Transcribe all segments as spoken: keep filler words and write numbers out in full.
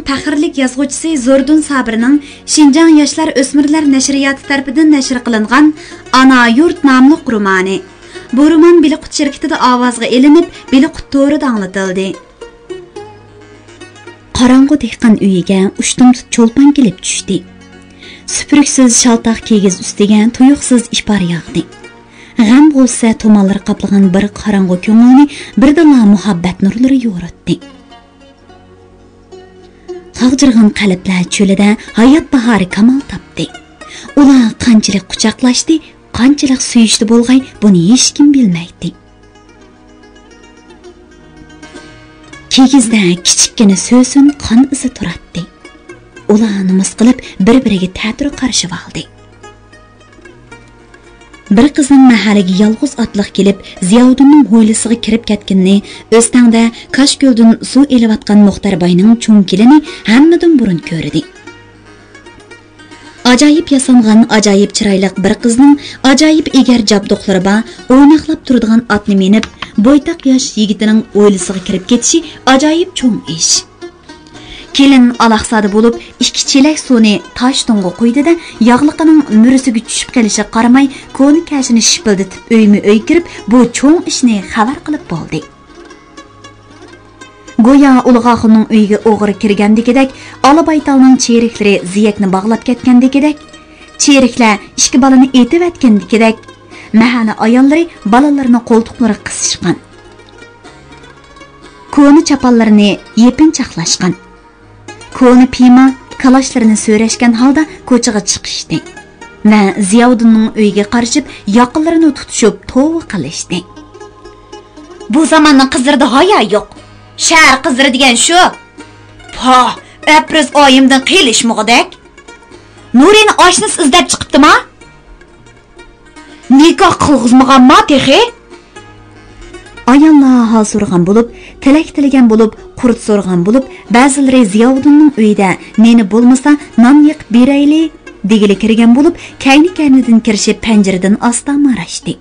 پەخىرلىك يازغۇچىسى زوردۇن سابىرنىڭ شىنجاڭ ياشلار ئۆسمۈرلەر نەشرىياتى تەرىپىدىن نەشر قىلىنغان ئانا يۇرت ناملىق رومانى. بۇ رومان بىلىقۇت شىركىتىدە ئاۋازغا ئېلىنىپ، بىلىقۇت تورىدا ئاڭلىتىلدى. قاراڭغۇ دېھقان ئۆيىگە ئۇشتۇمتۇت چولپان كېلىپ چۈشتى. سۈپۈرۈكسىز شالتاق كىگىز ئۈستىگە تۇيۇقسىز ئىپار ياغدى. غەم-غۇسسە تۇمانلىرى قاپلىغان بىر قاراڭغۇ كۆڭۈلنى بىردىنلا مۇھەببەت نۇرلىرى يورۇتتى. قاغجىرىغان قەلبلەر چۆلىدە ھايات باھارى كامال تاپتى. ئۇلار قانچىلىك قۇچاقلاشتى، قانچىلىك سۆيۈشتى بولغاي، بۇنى ھېچكىم بىلمەيتتى. كىگىزدە كىچىككىنە سۆسۈن قان ئىزى تۇراتتى. ئۇلار نومۇس قىلىپ بىر-بىرىگە تەتۈر قارىشىۋالدى. بىر قىزنىڭ مەھەللىگە يالغۇز ئاتلىق كېلىپ، زىياۋۇدۇننىڭ ھويلىسىغا كىرىپ كەتكىنىنى، ئۆستەڭدە كاشكۆلدىن سۇ ئېلىۋاتقان مۇختەر باينىڭ چوڭ كېلىنى ھەممىدىن بۇرۇن كۆردى. ئاجايىپ ياسانغان، ئاجايىپ چىرايلىق بىر قىزنىڭ ئاجايىپ ئېگەر جابدۇقلىرى بار، ئويناقلاپ تۇرىدىغان ئاتنى مىنىپ، بويتاق ياش يىگىتىنىڭ ھويلىسىغا كىرىپ كېتىشى ئاجايىپ چوڭ ئىش. كېلىن ئالاقزادە بولۇپ، ئىككى چېلەك سۇنى تاش تۇڭغا قۇيدى-دە، ياغلىقىنىڭ مۈرىسىگە چۈشۈپ قېلىشىغا قارىماي، كونا كەشىنى شىپىلدىتىپ، ئۆيمۇ ئۆي كىرىپ، بۇ چوڭ ئىشنى خەۋەر قىلىپ بولدى. گويا ئۇلۇغ ئاخۇننىڭ ئۆيىگە ئوغرى كىرگەندىكىدەك، ئالا بايتالنىڭ چېرىكلىرى زىيەكنى باغلاپ كەتكەندىكىدەك، چېرىكلەر ئىككى بالىنى ئېتىۋەتكەندىكىدەك، مەھەللە ئاياللىرى بالىلىرىنى قولتۇقلىرىغا قىسىشقان. كونا چاپانلىرىنى يېپىنچاقلاشقان. كونا پىيما كالاشلىرىنى سۆرەشكەن ھالدا كوچىغا چىقىشتى ۋە زىياۋۇدۇننىڭ ئۆيىگە قارىشىپ، ياقىلىرىنى تۇتۇشۇپ توۋا قىلىشتى. بۇ زاماننىڭ قىزلىرىدا ھايا يوق. شەھەر قىزلىرى دېگەن شۇ. پاھ، ئەپرىز ئايىمدىن قېلىشمىغۇدەك. نۇرىنى ئاشنىسى ئىزدەپ چىقىپتىما؟ نىكاھ قىلغۇزمىغانما تېخى؟ ئاياللار ھال سورىغان بولۇپ، تىلەك تىلىگەن بولۇپ، قۇرت سورىغان بولۇپ، بەزىلىرى زىياۋۇدۇننىڭ ئۆيىدە نېنى بولمىسا نان يېقىپ بېرەيلى دېگىلى كىرگەن بولۇپ، كەينى-كەينىدىن كىرىشىپ پەنجىرىدىن ئاستا ماراشتى.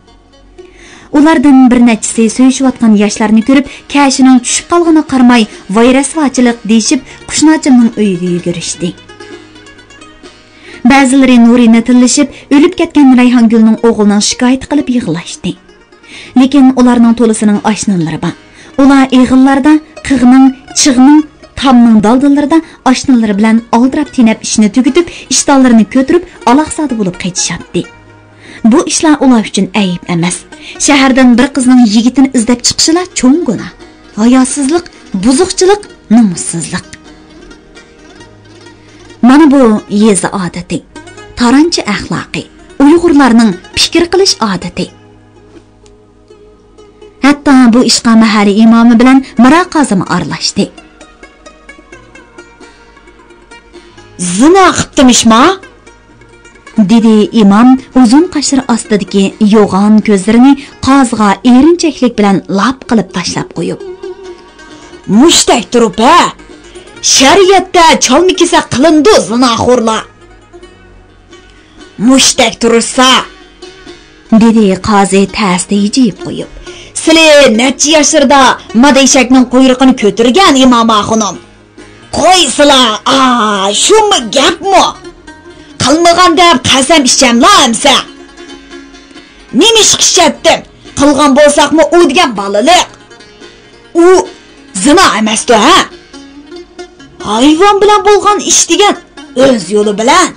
ئۇلاردىن بىر نەچچىسى سۆيۈشۈۋاتقان ياشلارنى كۆرۈپ، كەشىنىڭ چۈشۈپ قالغىنىغا قارىماي، ۋاي رەسۋاچىلىق دېيىشىپ، قۇشناچىمنىڭ ئۆيىگە يۈگۈرۈشتى. بەزىلىرى نۇرىنى تىللىشىپ، ئۆلۈپ كەتكەن رەيھانگۈلنىڭ ئوغلىنىڭ شىكايىتى قىلىپ يىغلاشتى. لېكىن ئۇلارنىڭ تولىسىنىڭ ئاشنىلىرى بار. ئۇلار ئېغىللاردا، قىغنىڭ، چىغنىڭ، تامنىڭ دالدىلىرىدا ئاشنىلىرى بىلەن ئالدىراپ-تېنەپ ئىشنى تۈگىتىپ، ئىشتانلىرىنى كۆتۈرۈپ، ئالاقزادە بولۇپ قېچىشاتتى. بۇ ئىشلار ئۇلار ئۈچۈن ئەيىب ئەمەس. شەھەردىن بىر قىزنىڭ يىگىتىنى ئىزدەپ چىقىشىلا چوڭ گۇناھ. ھاياسىزلىق، بۇزۇقچىلىق، نومۇسسىزلىق. مانا بۇ يېزا ئادىتى، تارانچى ئەخلاقى، ئۇيغۇرلارنىڭ پىكىر قىلىش ئادىتى. ھەتتا بۇ ئىشقا مەھەللە ئىمامى بىلەن مىرا قازىمۇ ئارىلاشتى. زىنا قىپتىمىشما؟ دېدى ئىمام ئۇزۇن قاشلىرى ئاستىدىكى يوغان كۆزلىرىنى قازىغا ئېرىنچەكلىك بىلەن لاپ قىلىپ تاشلاپ قويۇپ. مۇشتەك تۇرۇپ ھە! شەرىئەتتە چالما-كېسەك قىلىنىدۇ زىناخورلار. مۇشتەك تۇرۇشسا، دېدى قازى تەستە ھىجىيىپ قويۇپ. سىلى نەچچە ياشلىرىدا مادېشەكنىڭ قۇيرۇقىنى كۆتۈرگەن ئىمام ئاخۇنۇم. قويسىلا، ئا، شۇمۇ گەپمۇ؟ قىلمىغان دەپ قەسەم ئىچەملا ئەمسە؟ نېمە ئىشقا ئىشەتتىم؟ قىلغان بولساقمۇ ئۇ دېگەن بالىلىق. ئۇ زىنا ئەمەستۇ ھە؟ ھايۋان بىلەن بولغان ئىش دېگەن ئۆز يولى بىلەن.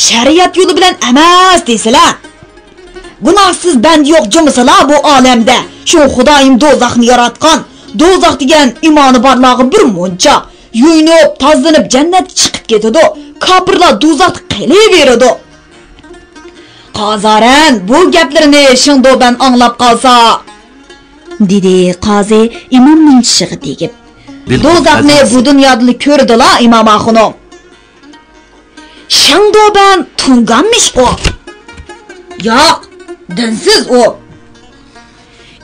شەرىئەت يولى بىلەن ئەمەس دېسىلە. گۇناھسىز بەندە يوق جۇمۇسىلا بۇ ئالەمدە. شۇ خۇدايىم دوزاخنى ياراتقان. دوزاخ دېگەن ئىمانى بارلارغا بىر مۇنچا. يۇيۇنۇپ، تازىلىنىپ جەننەتكە چىقىپ كېتىدۇ. كاپىرلار دوزاختا قېلىۋېرىدۇ. قازارەن بۇ گەپلىرىنى شېڭدوبەن ئاڭلاپ قالسا، دېدى قازى ئىمامنىڭ چىشىغا تېگىپ. دوزاخنى بۇ دۇنيادىلا كۆردىلا ئىمام ئاخۇنۇم. شېڭدوبەن تۇڭگانمىش ئۇ؟ ياق، دىنسىز ئۇ.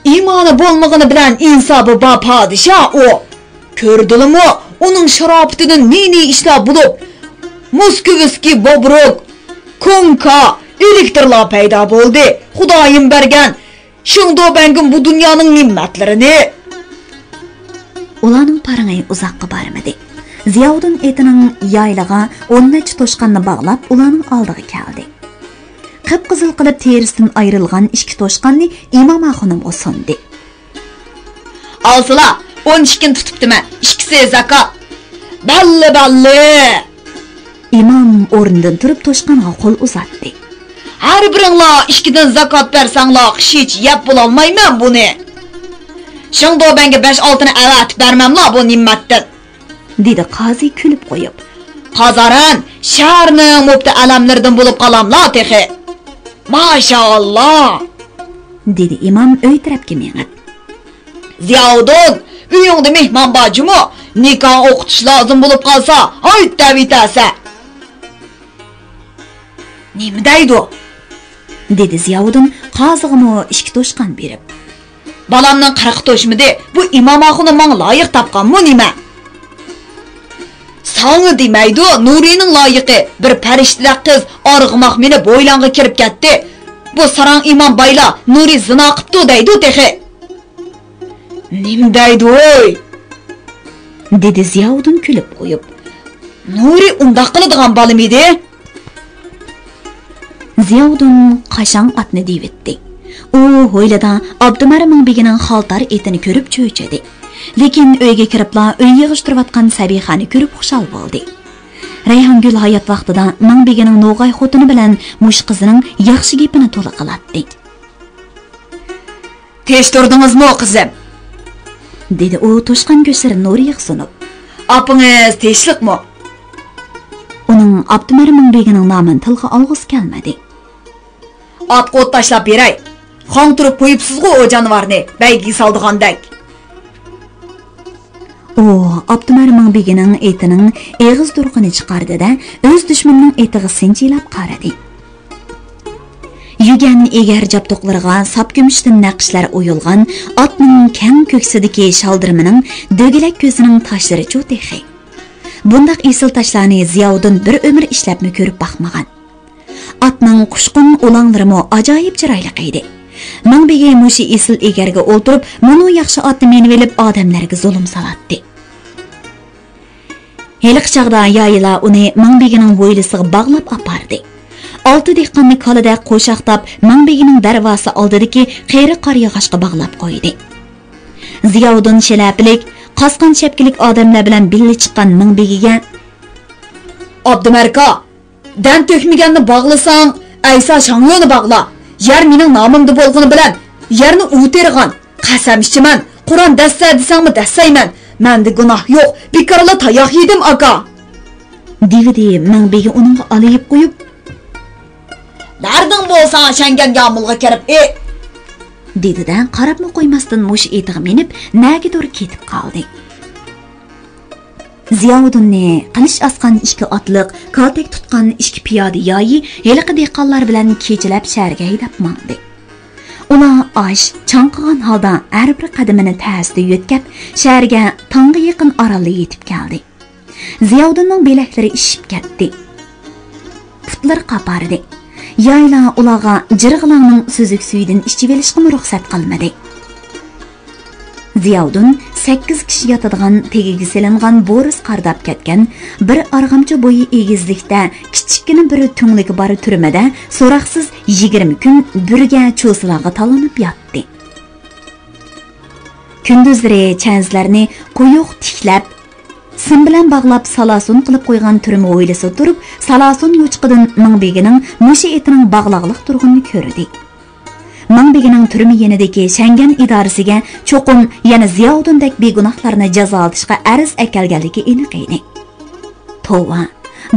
ئىمانى بولمىغىنى بىلەن ئىنسابى بار پادىشاھ ئۇ. كۆردىلىمۇ، ئۇنىڭ شاراپىتىدىن نى-نى ئىشلار بولۇپ، موسكۋىسكىي بوبرۇك، كونكا، ئېلېكترلار پەيدا بولدى. خۇدايىم بەرگەن شېڭدوبەنگىم بۇ دۇنيانىڭ نېمەتلىرىنى. ئۇلارنىڭ پارىڭى ئۇزاققا بارمىدى. زىياۋۇدۇن ئېتىنىڭ يايلىغا ئون نەچچە توشقاننى باغلاپ، ئۇلارنىڭ ئالدىغا كەلدى. قىپقىزىل قىلىپ تېرىسىدىن ئايرىلغان ئىككى توشقاننى ئىمام ئاخۇنۇمغا سۇندى. ئالسىلا، ئون ئىككىنى تۇتۇپتىمەن، ئىككىسى زاكات. بەللى، بەللى! ئىمام ئورنىدىن تۇرۇپ توشقانغا قول ئۇزاتتى. ھەر بىرىڭلار ئىككىدىن زاكات بەرسەڭلار، قىش ھېچ يەپ بولالمايمەن بۇنى. شېڭدۇبەنگە بەش-ئالتىنى ئەۋەتىپ بەرمەملا بۇ نېمەتتىن؟ دېدى قازى كۈلۈپ قويۇپ. قازارەن، شەھەرنىڭ مۇپتى ئالىملىرىدىن بولۇپ قالاملا تېخى. ماشائاللا! دېدى ئىمام ئۆي تەرەپكە مېڭىپ. زىياۋۇدۇن، ئۆيۈڭدە مېھمان بار جۇمۇ، نىكاھ ئوقۇتۇش لازىم بولۇپ قالسا، ھايت دەۋېتەرسەن. نېمە دەيدۇ؟ دېدى زىياۋۇدۇن قازىغىمۇ ئىككى توشقان بېرىپ. بالامنىڭ قىرىقى توشمىدى، بۇ ئىمام ئاخۇنۇم ماڭا لايىق تاپقانمۇ نېمە؟ ساڭا دېمەيدۇ، نۇرىنىڭ لايىقى، بىر پەرىشتىدەك قىز ئارغىماق مىنىپ ھويلاڭغا كىرىپ كەتتى. بۇ ساراڭ ئىمام بايلا نۇرى زىنا قىپتۇ دەيدۇ تېخى. نېمە دەيدۇ ھوي؟ دېدى زىياۋۇدۇن كۈلۈپ قويۇپ. نۇرى ئۇنداق قىلىدىغان بالىمىدى؟ زىياۋۇدۇن قاشاڭ ئاتنى دېۋىتتى. ئۇ ھويلىدا ئابدۇمەر مىڭبېگىنىڭ خالتار ئېتىنى كۆرۈپ چۆچۈدى. لېكىن ئۆيگە كىرىپلا ئۆي يىغىشتۇرۇۋاتقان سەبىخەنى كۆرۈپ خۇشال بولدى. رەيھانگۈل ھايات ۋاقتىدا مىڭبېگىنىڭ نوغاي خوتۇنى بىلەن مۇشۇ قىزىنىڭ ياخشى گېپىنى تولا قىلاتتى. تىنچ تۇردىڭىزمۇ، قىزىم؟ دېدى ئۇ توشقان گۆشلىرىنى نۇرىيغا سۇنۇپ. ئاپىڭىز تىنچلىقمۇ؟ ئۇنىڭ ئابدۇمەر مىڭبېگىنىڭ نامىنى تىلغا ئالغۇسى كەلمىدى. ئاتقا ئوت تاشلاپ بېرەي. خاڭ تۇرۇپ قويۇپسىزغۇ ئۇ جانىۋارنى، بەيگىگە سالىدىغاندەك. ئۇ ئابدۇمەر مىڭبېگىنىڭ ئېتىنىڭ ئېغىز دۇرقىنى چىقاردى-دە، ئۆز دۈشمىنىنىڭ ئېتىغا سىنچىلاپ قارىدى. يۈگەن ئېگەر جابدۇقلىرىغا ساپ كۈمۈشتىن نەقىشلەر ئويۇلغان ئاتنىڭ كەڭ كۆكسىدىكى شالدىرىمىنىڭ دۆگىلەك كۆزىنىڭ تاشلىرىچۇ تېخى. بۇنداق ئېسىل تاشلارنى زىياۋۇدۇن بىر ئۆمۈر ئىشلەپمۇ كۆرۈپ باقمىغان. ئاتنىڭ قۇشقۇن ئۇلاڭلىرىمۇ ئاجايىپ چىرايلىق ئىدى. مىڭبېگى مۇشۇ ئېسىل ئېگەرگە ئولتۇرۇپ، مۇنۇ ياخشى ئاتنى مىنىۋېلىپ، ئادەملەرگە زۇلۇم سالاتتى. ھېلىقى چاغدا يايىلار ئۇنى مىڭبېگىنىڭ ھويلىسىغا باغلاپ ئاپاردى. ئالتە دېھقاننى كالىدەك قوشاقلاپ، مىڭبېگىنىڭ دەرۋازىسى ئالدىدىكى قېرى قارىياغاچقا باغلاپ قويدى. زىياۋۇدۇن شىلەپىلىك، قاسقان شەپكىلىك ئادەملەر بىلەن بىللە چىققان مىڭبېگىگە، ئابدۇمەركا، دەم تۆكمىگەننى باغلىساڭ، ئەيسا شاڭيۇنى باغلا. يەر مېنىڭ نامىمدا بولغىنى بىلەن، يەرنى ئۇ تېرىغان. قەسەم ئىچىمەن، قۇرئان دەسسە دېسەڭمۇ دەسسەيمەن. مەندە گۇناھ يوق، بىكارلا تاياق يېدىم، ئاكا. دېۋىدى مىڭبېگى ئۇنىڭغا ئالىيىپ قويۇپ. دەردىڭ بولسا، شەڭگەن يامۇلغا كىرىپ ئېيت. دېدى-دە، قاراپمۇ قويماستىن مۇشۇ ئېتىغا مىنىپ، نەگىدۇر كېتىپ قالدى. زىياۋۇدۇننى قىلىچ ئاسقان ئىككى ئاتلىق، كالتەك تۇتقان ئىككى پىيادە يايى ھېلىقى دېھقانلار بىلەن كېچىلەپ شەھەرگە ھەيدەپ ماڭدى. ئۇلار ئاچ، چاڭقىغان ھالدا ھەر بىر قەدىمىنى تەستە يۆتكەپ، شەھەرگە تاڭغا يېقىن ئارانلا يېتىپ كەلدى. زىياۋۇدۇننىڭ بىلەكلىرى ئىششىپ كەتتى. پۇتلىرى قاپاردى. يايلا ئۇلارغا جىرغىلاڭنىڭ سۈزۈك سۈيىدىن ئىچىۋېلىشقىمۇ رۇخسەت قىلمىدى. زىياۋۇدۇن سەككىز كىشى ياتىدىغان تېگىگە سېلىنغان بورۇس قارىداپ كەتكەن بىر ئارغامچا بويى ئېگىزلىكتە كىچىككىنە بىر تۈڭلۈكى بار تۈرمىدە سوراقسىز يىگىرمە كۈن بۈرگە چۇسىلارغا تالىنىپ ياتتى. كۈندۈزلىرى چەنزىلەرنى قويۇق تىكلەپ، سىم بىلەن باغلاپ سالاسۇن قىلىپ قويغان تۈرمە ھويلىسىدا تۇرۇپ، سالاسۇن يوچۇقىدىن مىڭبېگىنىڭ مۇشۇ ئېتىنىڭ باغلاقلىق تۇرغىنىنى كۆردى. مىڭبېگىنىڭ تۈرمە يېنىدىكى شەڭگەن ئىدارىسىگە چوقۇم يەنە زىياۋۇدۇندەك بىگۇناھلارنى جازالىتىشقا ئەرز ئەكەلگەنلىكى ئېنىق ئىدى. توۋا،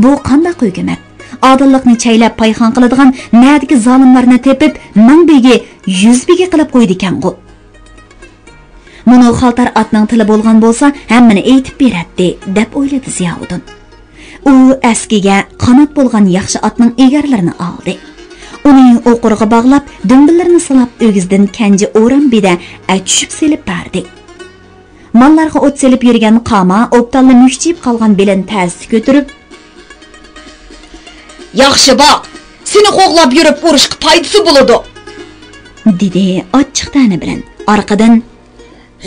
بۇ قانداق ھۆكۈمەت؟ ئادىللىقنى چەيلەپ پايخان قىلىدىغان نەدىكى زالىملارنى تېپىپ، مىڭبېگى يۈز بېگى قىلىپ قويىدىكەنغۇ؟ مۇنۇ خالتار ئاتنىڭ تىلى بولغان بولسا، ھەممىنى ئېيتىپ بېرەتتى، دەپ ئويلىدى زىياۋۇدۇن. ئۇ ئەسكىگە قانات بولغان ياخشى ئاتنىڭ ئېگەرلىرىنى ئالدى. ئۇنى ئوقۇرغا باغلاپ، دۈمبىلىرىنى سىلاپ، ئۆگزىدىن كەنجى ئورام بېدە ئەچۈشۈپ سېلىپ بەردى. ماللارغا ئوت سېلىپ يۈرگەن قاما ئوبدانلا مۈكچىيىپ قالغان بېلىنى تەستە كۆتۈرۈپ، ياخشى باق، سېنى قوغلاپ يۈرۈپ ئۇرۇشقا پايدىسى بولىدۇ، دېدى ئاچچىق تەنە بىلەن. ئارقىدىن،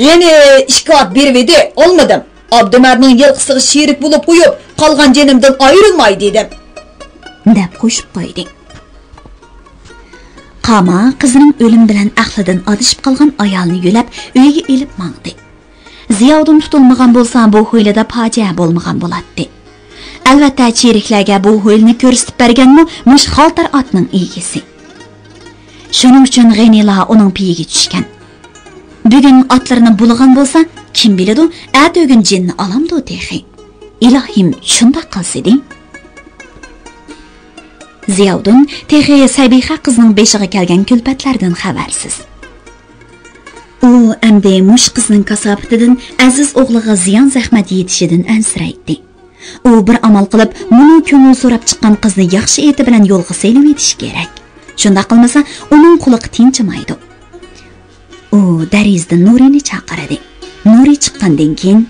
غېنى ئىككى ئات بېرىۋىدى، ئالمىدىم. ئابدۇمەرنىڭ يىلقىسىغا شېرىك بولۇپ قويۇپ، قالغان جېنىمدىن ئايرىلماي دېدىم. دەپ قوشۇپ قويدى. قاما قىزىنىڭ ئۆلۈمى بىلەن ئەقلىدىن ئادىشىپ قالغان ئايالنى يۆلەپ ئۆيىگە ئېلىپ ماڭدى. زىياۋۇدۇن تۇتۇلمىغان بولسا، بۇ ھويلىدا پاجىئە بولمىغان بولاتتى. ئەلۋەتتە، چېرىكلەرگە بۇ ھويلىنى كۆرسىتىپ بەرگەنمۇ مۇشۇ خالتار ئاتنىڭ ئىگىسى. شۇنىڭ ئۈچۈن غېنىلا ئۇنىڭ پېيىگە چۈشكەن. بۈگۈن ئاتلىرىنى بۇلىغان بولسا، كىم بىلىدۇ، ئەتىگۈن جېنىنى ئالامدۇ تېخى؟ ئىلاھىم، شۇنداق قىلسىدى. زىياۋۇدۇن تېخى سەبىخە قىزنىڭ بېشىغا كەلگەن كۈلپەتلەردىن خەۋەرسىز. ئۇ ئەمدى مۇشۇ قىزنىڭ كاساپىتىدىن، ئەزىز ئوغلىغا زىيان-زەخمەت يېتىشىدىن ئەنسىرەيتتى. ئۇ بىر ئامال قىلىپ، مۇنۇ كۆڭۈل سوراپ چىققان قىزنى ياخشى ئېتى بىلەن يولغا سېلىۋېتىشى كېرەك. شۇنداق قىلمىسا، ئۇنىڭ قۇلىقى تىنچىمايدۇ. ئۇ دەرىزىدىن نۇرىنى چاقىرىدى. نۇرى چىققاندىن كېيىن،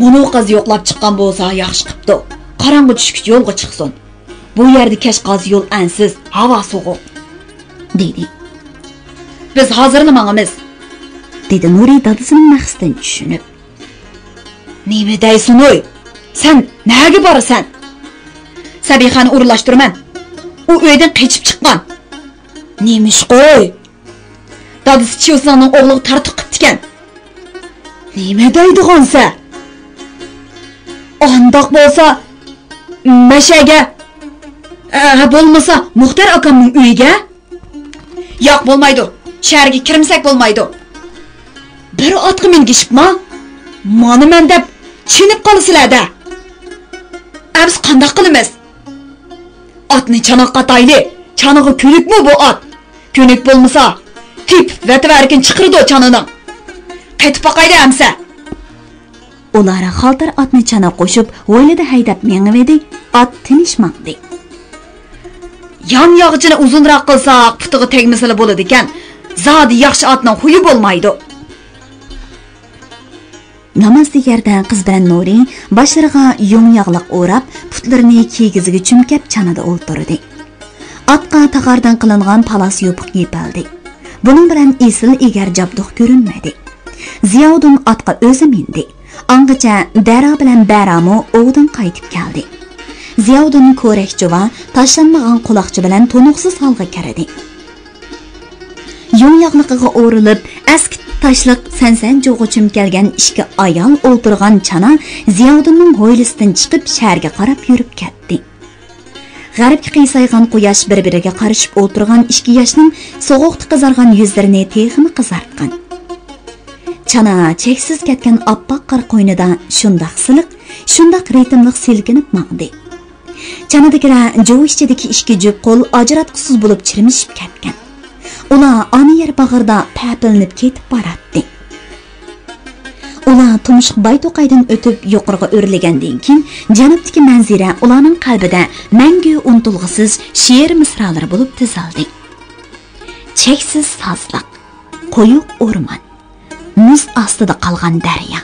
مۇنۇ قىز يوقلاپ چىققان بولسا ياخشى قىپتۇ. قاراڭغۇ چۈشكىچە يولغا چىقسۇن. بۇ يەردە كەچ قالسا يول ئەنسىز، ھاۋا سوغۇق، دېدى. بىز ھازىرلا ماڭىمىز، دېدى نۇرى دادىسىنىڭ مەقسىتىنى چۈشىنىپ. نېمە دەيسەن ئۇي؟ سەن نەگە بارىسەن؟ سەبىخەنى ئورۇنلاشتۇرىمەن. ئۇ ئۆيدىن قېچىپ چىققان. نېمىشقۇي؟ دادىسى چيۇسىڭنىڭ ئوغلىغا تارتۇق قىپتىكەن. نېمە دەيدىغانسە؟ ئانداق بولسا، مەشەگە، ئە، بولمىسا مۇختەر ئاكامنىڭ ئۆيىگە. ياق، بولمايدۇ. شەھەرگە كىرمىسەك بولمايدۇ. بىر ئاتقا مىنگىشىپما، مانا مەن دەپ چېنىپ قالىسىلەر-دە. ئە، بىز قانداق قىلىمىز؟ ئاتنى چاناققا ئاتايلى. چانىغى كۆنۈكمۇ بۇ ئات؟ كۆنۈك بولمىسا، تېپىپ ۋەتىۋەرگىن چىقىرىدۇ چانىنىڭ. قېتىپ باقايلى ئەمسە. ئۇلار خالتار ئاتنى چانا قوشۇپ، ھويلىدا ھەيدەپ مېڭىۋىدى، ئات تىنچ ماڭدى. يان ياغىچىنى ئۇزۇنراق قىلساق، پۇتىغا تەگمىسىلا بولىدىكەن. زادى ياخشى ئاتنىڭ خۇيى بولمايدۇ. نامازدىگەردە قىز بىلەن نۇرى باشلىرىغا يۇڭ ياغلىق ئوراپ، پۇتلىرىنى كىگىزىگە چۈمكەپ چانىدا ئولتۇردى. ئاتقا تاغاردىن قىلىنغان پالاس يوپۇق يېپىلدى. بۇنىڭ بىلەن ئېسىل ئېگەر جابدۇق كۆرۈنمىدى. زىياۋۇدۇن ئاتقا ئۆزى مىندى. ئاڭغىچە دەرا بىلەن بەرامۇ ئوۋدىن قايتىپ كەلدى. زىياۋۇدۇن كورەك جۇۋا، تاشلانمىغان قۇلاقچا بىلەن تونۇقسىز ھالغا كىردى. يۇڭ ياغلىقىغا ئورىلىپ، ئەسكى تاشلىق سەنسەن جۇغا چۈمكەلگەن ئىككى ئايال ئولتۇرغان چانا زىياۋۇدۇننىڭ ھويلىسىدىن چىقىپ، شەھەرگە قاراپ يۈرۈپ كەتتى. غەربكە قىيسايغان قۇياش بىر-بىرىگە قارىشىپ ئولتۇرغان ئىككى ياشنىڭ سوغۇقتا قىزارغان يۈزلىرىنى تېخىمۇ قىزارتقان. چانا چەكسىز كەتكەن ئاپئاق قار قوينىدا شۇنداق سىلىق، شۇنداق رىتىملىق سىلكىنىپ ماڭدى. چانىدىكىلەر جۇۋا ئىچىدىكى ئىككى جۈپ قول ئاجراتقۇسىز بولۇپ چىرمىشىپ كەتكەن. ئۇلار ئانا يەر باغرىدا پەپىلىنىپ كېتىپ باراتتى. ئۇلار تۇمشۇق بايتوقايدىن ئۆتۈپ يۇقىرىغا ئۆرلىگەندىن كېيىن، جەنۇبتىكى مەنزىرە ئۇلارنىڭ قەلبىدە مەڭگۈ ئۇنتۇلغۇسىز شېئىر مىسرالىرى بولۇپ تىزىلدى. چەكسىز سازلىق، قويۇق ئورمان، مۇز ئاستىدا قالغان دەريا.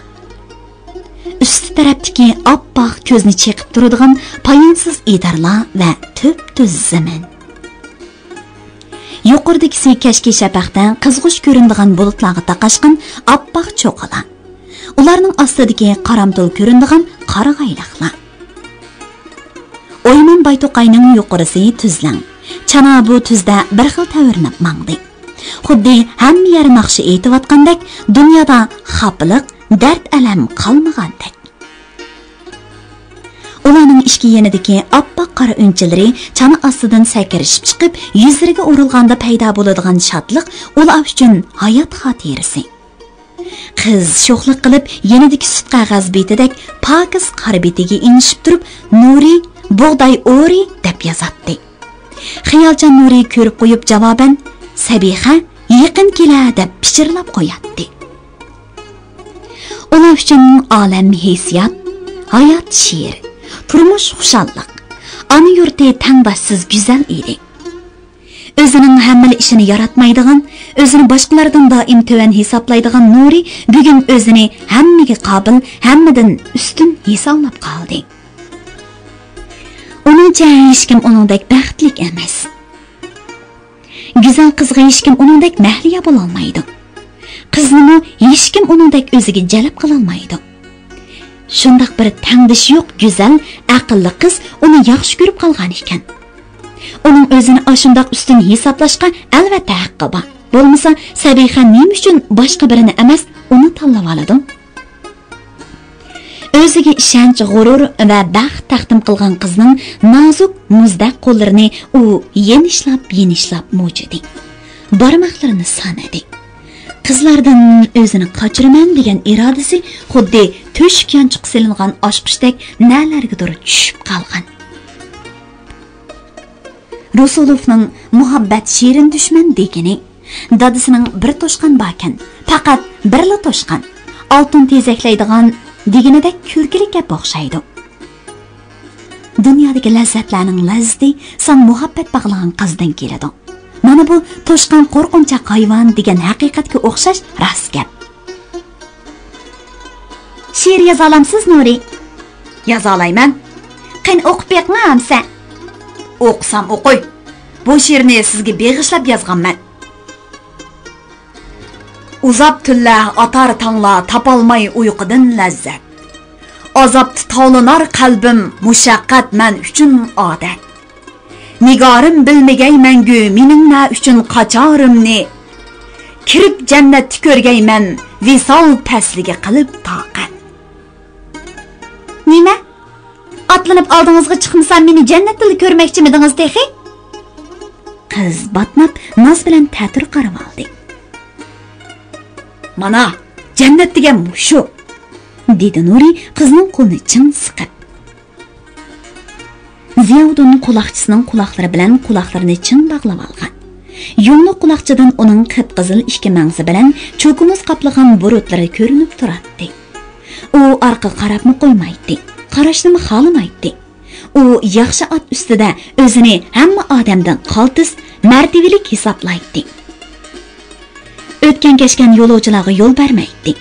ئۈستى تەرەپتىكى ئاپئاق كۆزنى چېقىپ تۇرىدىغان پايانسىز ئېدىرلار ۋە تۈپتۈز زېمىن. يۇقىرىدىكىسى كەچكى شەپەقتە قىزغۇچ كۆرۈنىدىغان بۇلۇتلارغا تاقاشقان ئاپئاق چوققىلار. ئۇلارنىڭ ئاستىدىكى قارامتۇل كۆرۈنىدىغان قارىغايلىقلار. ئويمان بايتوقاينىڭ يۇقىرىسى تۈزلەڭ. چانا بۇ تۈزدە بىر خىل تەۋرىنىپ ماڭدى. خۇددى ھەممە يەر ناخشا ئېيتىۋاتقاندەك، دۇنيادا خاپىلىق، دەرد-ئەلەم قالمىغاندەك. ئۇلارنىڭ ئىككى يېنىدىكى ئاپئاق قارا ئۈنچىلىرى چانا ئاستىدىن سەكرىشىپ چىقىپ، يۈزلىرىگە ئۇرۇلغاندا پەيدا بولىدىغان شادلىق ئۇلار ئۈچۈن ھايات خاتىرىسى. قىز شوخلۇق قىلىپ، يېنىدىكى سۈت قەغەز بېتىدەك پاكىز قارا بېتىگە ئېڭىشىپ تۇرۇپ، نۇرى، بۇغداي ئورى دەپ يازاتتى. خىيالچان نۇرى كۆرۈپ قويۇپ جاۋابەن، سەبىخە، يېقىن كېلە دەپ پىچىرلاپ قوياتتى. ئۇلار ئۈچۈن ئالەم ھېسسىيات، ھايات شېئىر، تۇرمۇش خۇشاللىق، ئانا يۇرتى تەڭداشسىز گۈزەل ئىدى. ئۆزىنىڭ ھەممىلا ئىشىنى ياراتمايدىغان، ئۆزىنى باشقىلاردىن دائىم تۆۋەن ھېسابلايدىغان نۇرى بۈگۈن ئۆزىنى ھەممىگە قابىل، ھەممىدىن ئۈستۈن ھېسابلاپ قالدى. ئۇنىڭچە ھېچكىم ئۇنىڭدەك بەختلىك ئەمەس. گۈزەل قىزغا ھېچكىم ئۇنىڭدەك مەھلىيا بولالمايدۇ. قىزنىمۇ ھېچكىم ئۇنىڭدەك ئۆزىگە جەلپ قىلالمايدۇ. شۇنداق بىر تەڭدىشى يوق گۈزەل، ئەقىللىق قىز ئۇنى ياخشى كۆرۈپ قالغان ئىكەن. ئۇنىڭ ئۆزىنى ئاشۇنداق ئۈستۈن ھېسابلاشقا ئەلۋەتتە ھەققى بار. بولمىسا سەبىخە نېمە ئۈچۈن باشقا بىرىنى ئەمەس، ئۇنى تاللىۋالىدۇ؟ ئۆزىگە ئىشەنچ، غۇرۇر ۋە بەخت تەقدىم قىلغان قىزنىڭ نازۇك، مۇزدەك قوللىرىنى ئۇ يېنىشلاپ-يېنىشلاپ مۇجۇدى. بارماقلىرىنى سانىدى. قىزلاردىن ئۆزىنى قاچۇرىمەن دېگەن ئىرادىسى خۇددى تۆشۈك يانچۇققا سېلىنغان ئاچقۇچتەك نەلەرگىدۇر چۈشۈپ قالغان. رۇسۇلوفنىڭ مۇھەببەت شېرىن دۈشمەن دېگىنى، دادىسىنىڭ بىر توشقان باركەن، پەقەت بىرلا توشقان، ئالتۇن تېزەكلەيدىغان دېگىنىدەك كۈلكىلىك گەپ ئوخشايدۇ. دۇنيادىكى لەززەتلەرنىڭ لەززىتى ساڭا مۇھەببەت باغلىغان قىزدىن كېلىدۇ. مانا بۇ توشقان قورقۇنچاق ھايۋان دېگەن ھەقىقەتكە ئوخشاش راست گەپ. شېئىر يازالامسىز، نۇرى؟ يازالايمەن. قېنى، ئوقۇپ بېقىڭ ئەمسە. ئوقۇسام ئوقۇي. بۇ شېئىرنى سىزگە بېغىشلاپ يازغانمەن. ئۇزاپ تۈنلەر، ئاتار تاڭلار، تاپالماي ئۇيقۇدىن لەززەت. ئازابتا تاۋلىنار قەلبىم، مۇشەققەت مەن ئۈچۈن ئادەت. نىگارىم بىلمىگەي مەڭگۈ مېنىڭ نە ئۈچۈن قاچارىمنى. كىرىپ جەننەتتە كۆرگەيمەن، ۋىسال پەسلىگە قىلىپ تاقەت. نېمە؟ ئاتلىنىپ ئالدىڭىزغا چىقمىسام، مېنى جەننەتتىلا كۆرمەكچىمىدىڭىز تېخى؟ قىز باتناپ ناز بىلەن تەتۈر قارىۋالدى. مانا، جەننەت دېگەن مۇشۇ، دېدى نۇرى قىزنىڭ قولىنى چىڭ سىقىپ. زىياۋۇدۇن قۇلاقچىسىنىڭ قۇلاقلىرى بىلەن قۇلاقلىرىنى چىڭ باغلىۋالغان. يۇڭلۇق قۇلاقچىدىن ئۇنىڭ قىپقىزىل ئىككى مەڭزى بىلەن چوكىمۇز قاپلىغان بۇرۇتلىرى كۆرۈنۈپ تۇراتتى. ئۇ ئارقىغا قاراپمۇ قويمايتتى، قاراشنىمۇ خالىمايتتى. ئۇ ياخشى ئات ئۈستىدە ئۆزىنى ھەممە ئادەمدىن قالتىس، مەرتىۋىلىك ھېسابلايتتى. ئۆتكەن-كەچكەن يولۇچىلارغا يول بەرمەيتتى.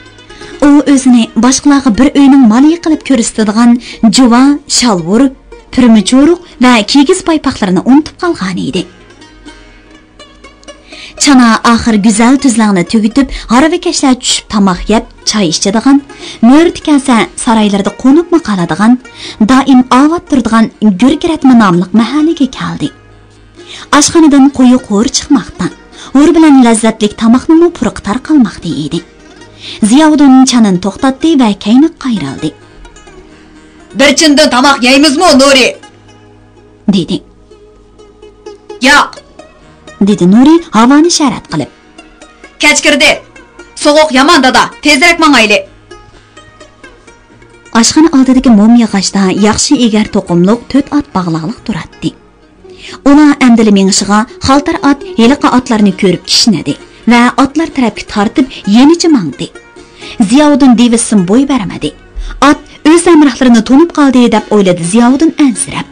ئۇ ئۆزىنى باشقىلارغا بىر ئۆينىڭ مالىيى قىلىپ كۆرسىتىدىغان جۇۋا، شالۋۇر، پۈرمە چورۇق ۋە كىگىز پايپاقلىرىنى ئۇنتۇپ قالغانىدى. چانا ئاخىر گۈزەل تۈزلەڭنى تۈگىتىپ، ھارۋىكەشلەر چۈشۈپ تاماق يەپ، چاي ئىچىدىغان، مۆرىتى كەلسە سارايلىرىدا قونۇپمۇ قالىدىغان، دائىم ئاۋات تۇرىدىغان گۈركىرەتمە ناملىق مەھەللىگە كەلدى. ئاشخانىدىن قويۇق ھۇر چىقماقتا. ھۇر بىلەن لەززەتلىك تاماقنىڭمۇ پۇرىقى تارقالماقتا ئىدى. زىياۋۇدۇن چانىنى توختاتتى ۋە كەينىگە قايرىلدى. بىر چىندىن تاماق يەيمىزمۇ، نۇرى؟ دېدى. ياق، دېدى نۇرى ھاۋانى شەرەت قىلىپ. كەچ كىردى. سوغۇق يامان، دادا، تېزرەك ماڭايلى. ئاشخانا ئالدىدىكى موم ياغاچتا ياخشى ئېگەر توقۇملۇق تۆت ئات باغلاقلىق تۇراتتى. ئۇلار ئەمدىلا مېڭىشىغا خالتار ئات ھېلىقى ئاتلارنى كۆرۈپ كىشنىدى ۋە ئاتلار تەرەپكە تارتىپ يېنىچە ماڭدى. زىياۋۇدۇن دېۋىسسىمۇ بوي بەرمىدى. ئات ئۆز ھەمراھلىرىنى تونۇپ قالدى دەپ ئويلىدى زىياۋۇدۇن ئەنسىرەپ.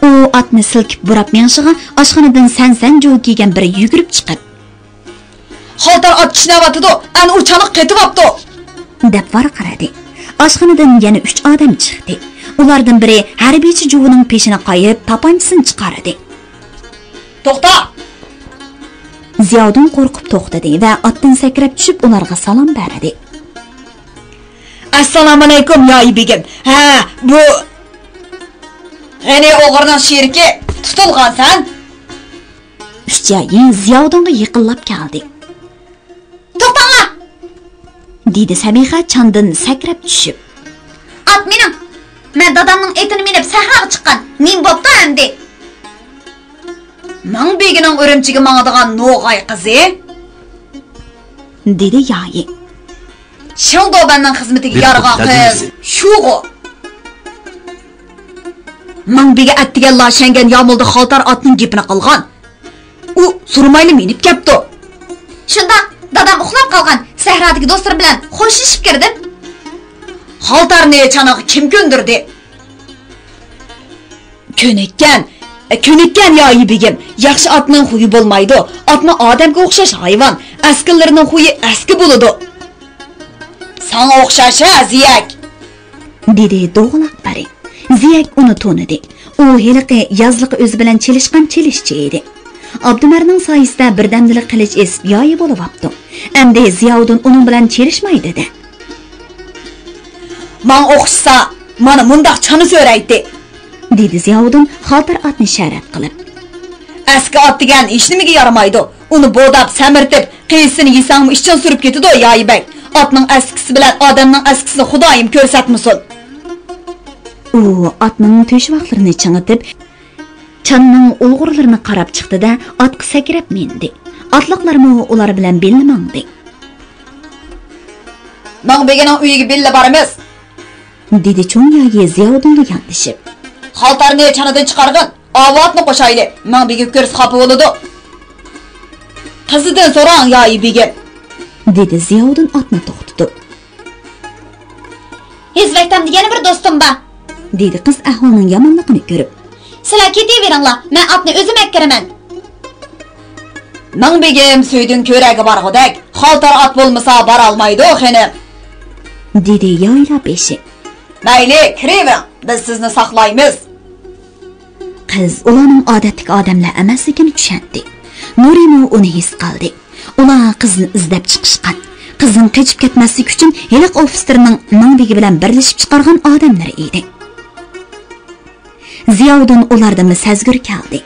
ئۇ ئاتنى سىلكىپ بۇراپ مېڭىشىغا ئاشخانىدىن سەن-سەن جۇۋا كىيگەن بىرى يۈگۈرۈپ چىقىپ، خالتار ئات كىشنەۋاتىدۇ، ئەنە ئۇ چانىقى قېتىۋاپتۇ، دەپ ۋارقىرىدى. ئاشخانىدىن يەنە ئۈچ ئادەم چىقتى. ئۇلاردىن بىرى ھەربىيچە جۇۋىنىڭ پېشىنى قايىپ، تاپانچىسىنى چىقاردى. توختا! زىياۋۇدۇن قورقۇپ توختىدى ۋە ئاتتىن سەكرەپ چۈشۈپ، ئۇلارغا سالام بەردى. ئەسسالامۇئەلەيكۇم، يايى بېگىم. ھە، بۇ غېنى ئوغرىنىڭ شېرىكى تۇتۇلغانسەن. ئۈچەيى زىياۋۇدۇنغا يېقىنلاپ كەلدى. توختاڭلار! دېدى سەبىخە چاندىن سەكرەپ چۈشۈپ. ئات مېنىڭ! مەن دادامنىڭ ئېتىنى مىنىپ سەھراغا چىققان. نېمە بوپتۇ ئەمدى؟ مىڭ بېگىنىڭ ئۈرۈمچىگە ماڭىدىغان نوغاي قىزى؟ دېدى يايى. شېڭدۇبەننىڭ خىزمىتىگە يارىغان قىز شۇغۇ. مىڭ بېگى ئەتىگەنلا شەڭگەن يامۇلدا خالتار ئاتنىڭ گېپىنى قىلغان. ئۇ سورىمايلا مىنىپ كەپتۇ. شۇنداق، دادام ئۇخلاپ قالغان، سەھرادىكى دوستلىرىم بىلەن خوشلىشىپ كىردىم. خالتارنى چانىغا كىم كۆندۈردى؟ كۆنۈككەن، كۆنۈككەن يايى بېگىم. ياخشى ئاتنىڭ خۇيى بولمايدۇ. ئاتمۇ ئادەمگە ئوخشاش ھايۋان. ئەسكىلىرىنىڭ خۇيى ئەسكى بولىدۇ. ساڭا ئوخشاش ھە، زىيەك! دېدى دوغىلاق پەرى. زىيەك ئۇنى تونۇدى. ئۇ ھېلىقى يازلىقى ئۆزى بىلەن چېلىشقان چېلىشچى ئىدى. ئابدۇمەرنىڭ سايىسىدە بىردەمدىلا قىلىچ ئېسىپ يايى بولۇۋاپتۇ. ئەمدى زىياۋۇدۇن ئۇنىڭ بىلەن چېلىشماي دېدى. ماڭا ئوخشىسا، مانا مۇنداق چانا سۆرەيتتى، دېدى زىياۋۇدۇن خالتار ئاتنى شەرەت قىلىپ. ئەسكى ئات دېگەن ھېچنېمىگە يارىمايدۇ. ئۇنى بورداپ، سەمرىتىپ، قېيىسىنى يېسەڭمۇ ئىچىڭ سۈرۈپ كېتىدۇ، يايى بەگ. ئاتنىڭ ئەسكىسى بىلەن ئادەمنىڭ ئەسكىسىنى خۇدايىم كۆرسەتمىسۇن. ئۇ ئاتنىڭ تۆشۈۋاقلىرىنى چىڭىتىپ، چانىنىڭ ئۇلغۇرلىرىنى قاراپ چىقتى-دە، ئاتقا سەكرەپ مىندى. ئاتلىقلارمۇ ئۇلار بىلەن بىللە ماڭدى. ماڭ بېگىنىڭ ئۆيىگە بىللە بارىمىز، دېدى چوڭ يايى زىياۋۇدۇنغا ياندىشىپ. خالتارنى چانىدىن چىقارغىن، ئاۋۇ ئاتنى قوشايلى، ماڭ بېگىم كۆرسە خاپا بولىدۇ. قىزىدىن سوراڭ، يايى بېگىم، دېدى زىياۋۇدۇن ئاتنى توختىتىپ. ھېزۋەكتەمدە يەنە بىر دوستۇم بار، دېدى قىز ئەھۋالنىڭ يامانلىقىنى كۆرۈپ. سىلەر كېتىۋېرىڭلار، مەن ئاتنى ئۆزۈم ئەكىرىمەن. مىڭ بېگىم سۈيدۈن كۆرەگە بارغۇدەك، خالتار ئات بولمىسا بارالمايدۇ خېنىم، دېدى يايلا بېشى. مەيلى، كىرىۋېرىڭ، بىز سىزنى ساقلايمىز. قىز ئۇلارنىڭ ئادەتتىكى ئادەملەر ئەمەسلىكىنى چۈشەندى. نۇرىمۇ ئۇنى ھېس قىلدى. ئۇلار قىزنى ئىزدەپ چىقىشقان، قىزنىڭ قېچىپ كەتمەسلىكى ئۈچۈن ھېلىقى ئوفىتسېرنىڭ مىڭ بېگى بىلەن بىرلىشىپ چىقارغان ئادەملىرى ئىدى. زىياۋۇدۇن ئۇلاردىنمۇ سەزگۈر كەلدى.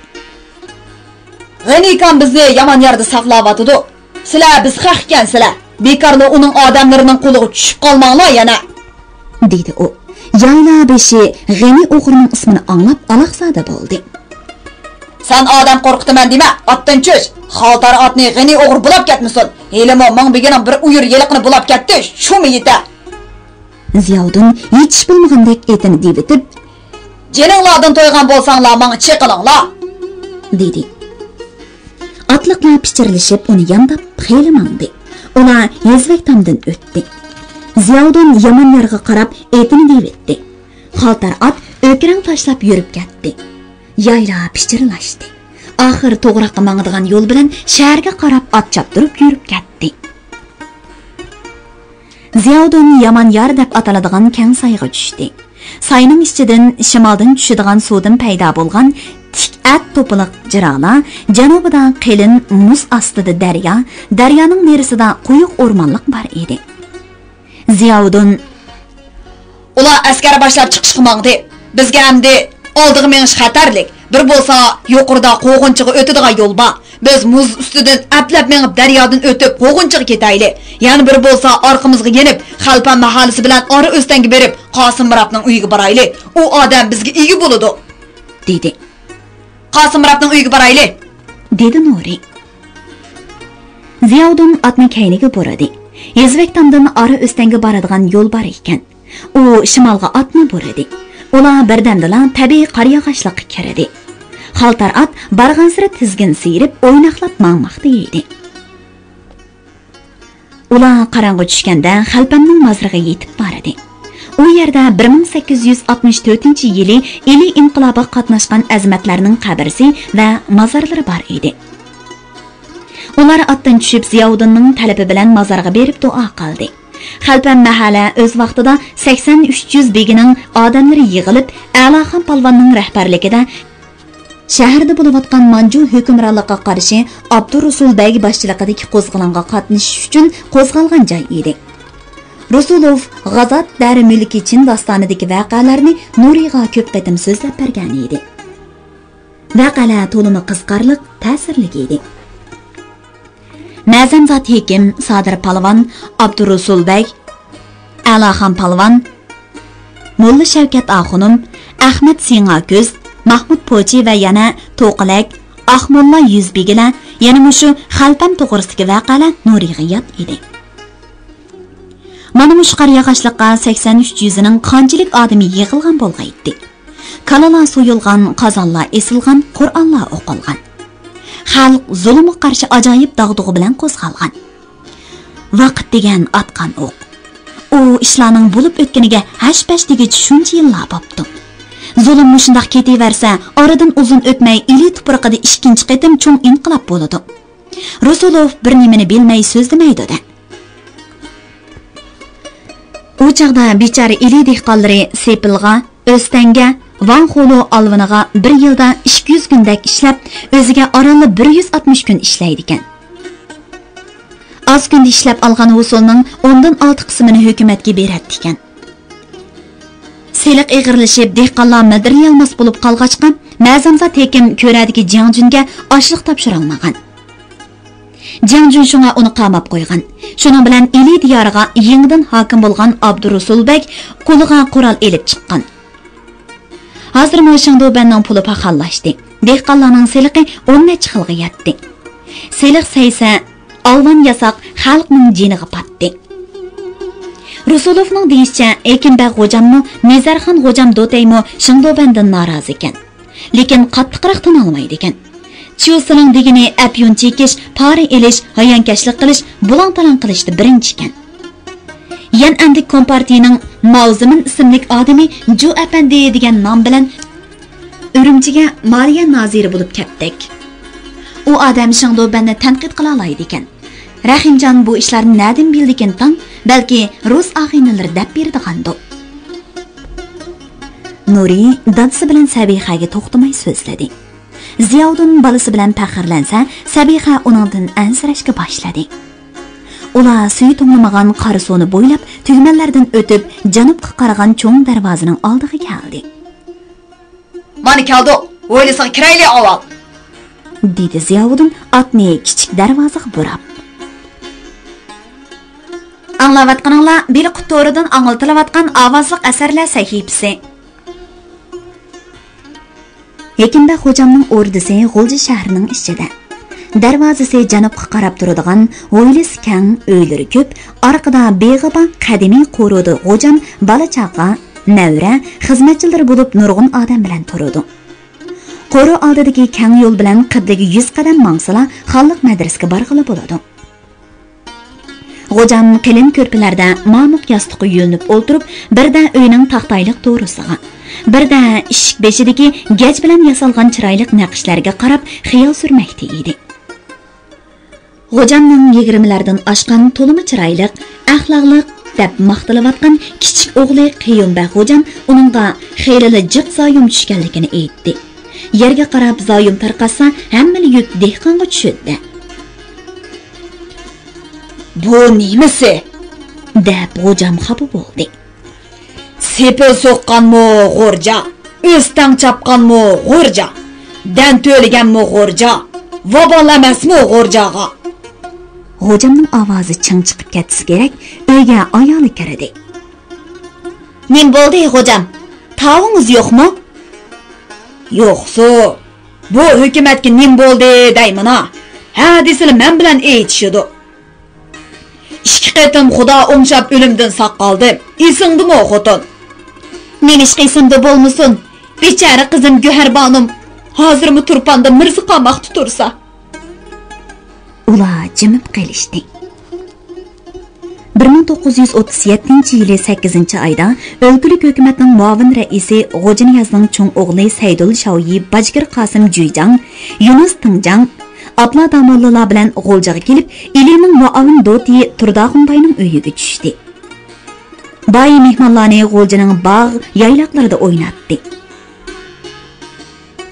غېنىكام بىزنى يامان يەردە ساقلاۋاتىدۇ. سىلەر بىز خەق ئىكەنسىلەر. بىكارلا ئۇنىڭ ئادەملىرىنىڭ قولىغا چۈشۈپ قالماڭلار يەنە، دېدى ئۇ. يايلا بېشى غېنى ئوغرىنىڭ ئىسمىنى ئاڭلاپ ئالاقزادە بولدى. سەن ئادەم قورقۇتىمەن دېمە، ئاتتىن چۈش. خالتار ئاتنى غېنى ئوغرى بۇلاپ كەتمىسۇن. ھېلىمۇ مىڭ بېگىنىڭ بىر ئۇيۇر يىلقىنى بۇلاپ كەتتى، شۇمۇ يېتە. زىياۋۇدۇن ھېچ ئىش بولمىغاندەك ئېتىنى دېۋىتىپ، جېنىڭلاردىن تويغان بولساڭلار ماڭا چېقىلىڭلار، دېدى. ئاتلىقلار پىچىرلىشىپ ئۇنى يانداپ خېلى ماڭدى. ئۇلار ھېزۋەك تامدىن ئۆتتى. زىياۋۇدۇن يامان يارغا قاراپ ئېتىنى دېۋىتتى. خالتار ئات ئۆكىرەڭ تاشلاپ يۈرۈپ كەتتى. يايلا پىچىرلاشتى. ئاخىر توغراققا ماڭىدىغان يول بىلەن شەھەرگە قاراپ ئات چاپتۇرۇپ يۈرۈپ كەتتى. زىياۋۇدۇن يامان يار دەپ ئاتىلىدىغان كەڭ سايغا چۈشتى. ساينىڭ ئىچىدىن شىمالدىن چۈشىدىغان سۇدىن پەيدا بولغان تىك ئەت توپىلىق جىرالار، جەنۇبىدا قېلىن مۇز ئاستىدا دەريا، دەريانىڭ نېرىسىدا قويۇق ئورمانلىق بار ئىدى. زىياۋۇدۇن، ئۇلار ئەسكەر باشلاپ چىقىشقا ماڭدى. بىزگە ئەمدى ئالدىغا مېڭىش خەتەرلىك. بىر بولسا يۇقىرىدا قوغۇنچىغا ئۆتىدىغان يول بار. بىز مۇز ئۈستىدىن ئەپلەپ مېڭىپ دەريادىن ئۆتۈپ قوغۇنچىغا كېتەيلى. يەنە بىر بولسا ئارقىمىزغا يېنىپ خەلپەم مەھەللىسى بىلەن ئارا ئۆستەڭگە بېرىپ قاسىم مىرابنىڭ ئۆيىگە بارايلى. ئۇ ئادەم بىزگە ئىگە بولىدۇ، دېدى. قاسىم مىرابنىڭ ئۆيىگە بارايلى، دېدى نۇرى. زىياۋۇدۇن ئاتنى كەينىگە بۇرىدى. يېزىۋەكتامدىن ئارا ئۆستەڭگە بارىدىغان يول بار ئىكەن. ئۇ شىمالغا ئاتنى بۇرىدى. ئۇلار بىردەمدىلا تەبىئىي قارىياغاچلىققا كىردى. خالتار ئات بارغانسېرى تىزگىن سىيرىپ، ئويناقلاپ ماڭماقتا ئىدى. ئۇلار قاراڭغۇ چۈشكەندە خەلپەمنىڭ مازىرىغا يېتىپ باردى. ئۇ يەردە بىر مىڭ سەككىز يۈز ئاتمىش تۆتىنچى يىلى ئىلى ئىنقىلابىغا قاتناشقان ئەزىمەتلەرنىڭ قەبرىسى ۋە مازارلىرى بار ئىدى. ئۇلار ئاتتىن چۈشۈپ، زىياۋۇدۇننىڭ تەلىپى بىلەن مازارغا بېرىپ دۇئا قىلدى. خەلپەم مەھەللە ئۆز ۋاقتىدا سەكسەن ئۈچ يۈز بېگىنىڭ ئادەملىرى يىغىلىپ، ئەلاخان پالۋاننىڭ رەھبەرلىكىدە شەھەردە بولۇۋاتقان مانجۇ ھۆكۈمرانلىقىغا قارشى ئابدۇرۇسۇل بەگ باشچىلىقىدىكى قوزغىلاڭغا قاتنىشىش ئۈچۈن قوزغالغان جاي ئىدى. رۇسۇلوف غازات دەرى مۈلكى چىن داستانىدىكى ۋەقەلەرنى نۇرىغا كۆپ قېتىم سۆزلەپ بەرگەن ئىدى. ۋەقەلەر تولىمۇ قىزىقارلىق، تەسىرلىك ئىدى. مەزەمزات ھېكىم، سادىر پالۋان، ئابدۇرۇسۇل بەگ، ئەلاخان پالۋان، موللا شەۋكەت ئاخۇنۇم، ئەخمەت سىڭاكۆز، ماھمۇت پوچى ۋە يەنە توقىلەك، ئاقموللا يۈزبېگىلەر، يەنە مۇشۇ خەلپەم توغرىسىدىكى ۋەقەلەر نۇرىغا يات ئىدى. مانا مۇشۇ قارىياغاچلىققا سەكسەن ئۈچ يۈزىنىڭ قانچىلىك ئادىمى يىغىلغان بولغايتتى. كالىلار سويۇلغان، قازانلار ئېسىلغان، قۇرئانلار ئوقۇلغان. خەلق زۇلۇمغا قارشى ئاجايىپ داغدۇغا بىلەن قوزغالغان. ۋاقىت دېگەن ئاتقان ئوق. ئۇ ئىشلارنىڭ بولۇپ ئۆتكىنىگە ھەش-پەش دېگۈچە شۇنچە يىللار بوپتۇ. زۇلۇم مۇشۇنداق كېتىۋەرسە، ئارىدىن ئۇزۇن ئۆتمەي ئىلى تۇپرىقىدا ئىككىنچى قېتىم چوڭ ئىنقىلاب بولىدۇ. رۇسۇلوف بىر نېمىنى بىلمەي سۆزلىمەيدۇ-دە. ئۇ چاغدا بىچارە ئىلى دېھقانلىرى سېپىلغا، ئۆستەڭگە، ۋاڭ خولو ئالۋىنىغا بىر يىلدا ئىككى يۈز كۈندەك ئىشلەپ، ئۆزىگە ئارانلا بىر يۈز ئاتمىش كۈن ئىشلەيدىكەن. ئاز كۈندە ئىشلەپ ئالغان ھوسۇلنىڭ ئوندىن ئالتە قىسمىنى ھۆكۈمەتكە بېرەتتىكەن. سېلىق ئېغىرلىشىپ، دېھقانلار مىدىرلىيالماس بولۇپ قالغاچقا، مەزەمزات ھېكىم كۆرەدىكى جياڭجۈنگە ئاشلىق تاپشۇرالمىغان. جياڭجۈن شۇڭا ئۇنى قاماپ قويغان. شۇنىڭ بىلەن ئىلى دىيارىغا يېڭىدىن ھاكىم بولغان ئابدۇرۇسۇل بەگ قولىغا قورال ئېلىپ چىققان. ھازىرمۇ شېڭدۇبەننىڭ پۇلى پاخاللاشتى. دېھقانلارنىڭ سېلىقى ئون نەچچە خىلغا يەتتى. سېلىق سەيسە، ئالۋان ياساق خەلقنىڭ جېنىغا پاتتى. رۇسۇلوفنىڭ دېيىشىچە، ھېكىمبەگ غوجاممۇ، نىزەرخان غوجام دوتەيمۇ شېڭدۇبەندىن نارازى ئىكەن. لېكىن قاتتىقراق تىنالمايدىكەن. چيۇسىنىڭ دېگىنى ئەپيۈن چېكىش، پارا ئېلىش، ھايانكەشلىك قىلىش، بۇلاڭ-تالاڭ قىلىشتا بىرىنچى ئىكەن. يەنئەندىكى كومپارتىيىنىڭ ماۋزىمىن ئىسىملىك ئادىمى جۇ ئەپەندى دېگەن نام بىلەن ئۈرۈمچىگە مالىيە نازىرى بولۇپ كەپتەك. ئۇ ئادەم شېڭدۇبەننى تەنقىد قىلالايدىكەن. رەھىمجان بۇ ئىشلارنى نەدىن بىلدىكىن تاڭ، بەلكى رۇس ئاغىنىلىرى دەپ بېرىدىغاندۇ. نۇرى دادىسى بىلەن سەبىخەگە توختىماي سۆزلىدى. زىياۋۇدۇن بالىسى بىلەن پەخىرلەنسە، سەبىخە ئۇنىڭدىن ئەنسىرەشكە باشلىدى. ئۇلار سۈيى توڭلىمىغان قارا سۇنى بويلاپ، تۈگمەنلەردىن ئۆتۈپ، جەنۇبقا قارىغان چوڭ دەرۋازىنىڭ ئالدىغا كەلدى. مانا كەلدۇق، ھويلىسىغا كىرەيلى ئاۋۋال، دېدى زىياۋۇدۇن ئاتنى كىچىك دەرۋازىغا بۇراپ. ئاڭلاۋاتقىنىڭلار بېلىققۇت تورىدىن ئاڭلىتىلىۋاتقان ئاۋازلىق ئەسەرلەر سەھىپىسى. ھېكىمبەگ غوجامنىڭ ئوردىسى غۇلجا شەھىرىنىڭ ئىچىدە. دەرۋازىسى جەنۇبقا قاراپ تۇرىدىغان، ھويلىسى كەڭ، ئۆيلىرى كۆپ، ئارقىدا بېغى بار قەدىمىي قورۇدا غوجام بالا-چاقا، نەۋرە، خىزمەتچىلىرى بولۇپ نۇرغۇن ئادەم بىلەن تۇرىدۇ. قورۇ ئالدىدىكى كەڭ يول بىلەن قىبلىگە يۈز قەدەم ماڭسىلا، خانلىق مەدرىسىگە بارغىلى بولىدۇ. غوجام قېلىن كۆرپىلەردە مامۇق ياستۇققا يۆلىنىپ ئولتۇرۇپ، بىردە ئۆينىڭ تاختايلىق تورۇسىغا، بىردە ئىشىك بېشىدىكى گەج بىلەن ياسالغان چىرايلىق نەقىشلەرگە قاراپ خىيال سۈرمەكتە ئىدى. غوجامنىڭ يىگىرمىلەردىن ئاشقان تولىمۇ چىرايلىق، ئەخلاقلىق دەپ ماختىلىۋاتقان كىچىك ئوغلى قېيۇمبەگ غوجام ئۇنىڭغا خېلىلا جىق زايوم چۈشكەنلىكىنى ئېيتتى. يەرگە قاراپ زايوم تارقاتسا، ھەممىلا يۈك دېھقانغا چۈشىدۇ. بۇ نېمىسى؟ دەپ غوجام خاپا بولدى. سېپىل سوققانمۇ غورجا، ئۆستەڭ چاپقانمۇ غورجا، دەن تۆلىگەنمۇ غورجا، ۋابال ئەمەسمۇ غورجاغا؟ غوجامنىڭ ئاۋازى چىڭ چىقىپ كەتسە كېرەك، ئۆيگە ئايالى كىردى. نېمە بولدى، غوجام؟ تاۋىڭىز يوقمۇ؟ يوقسۇ، بۇ ھۆكۈمەتكە نېمە بولدى دەيمىنا؟ ھە دېسىلا مەن بىلەن ئېيتىشىدۇ. ئىككى قېتىم خۇدا ئوڭشاپ ئۆلۈمدىن ساق قالدىم. ئېسىڭدىمۇ، خوتۇن؟ نېمىشقا ئېسىمدە بولمىسۇن؟ بىچارە قىزىم گۆھەربانۇم ھازىرمۇ تۇرپاندا مىرزا قاماقتا تۇرسا. ئۇلار جىمىپ قېلىشتى. بىر مىڭ توققۇز يۈز ئوتتۇز يەتتىنچى يىلى سەككىزىنچى ئايدا ئۆلكىلىك ھۆكۈمەتنىڭ مۇئاۋىن رەئىسى غوجىنىيازنىڭ چوڭ ئوغلى سەيدۇل شاۋيى باجگىر قاسىم جۈيجاڭ، يۇنۇس تىڭجاڭ، ئابلا داموللىلار بىلەن غۇلجىغا كېلىپ، ئىلىنىڭ مۇئاۋىن دوتىيى تۇرداخۇن باينىڭ ئۆيىگە چۈشتى. باي مېھمانلارنى غۇلجىنىڭ باغ، يايلاقلىرىدا ئويناتتى.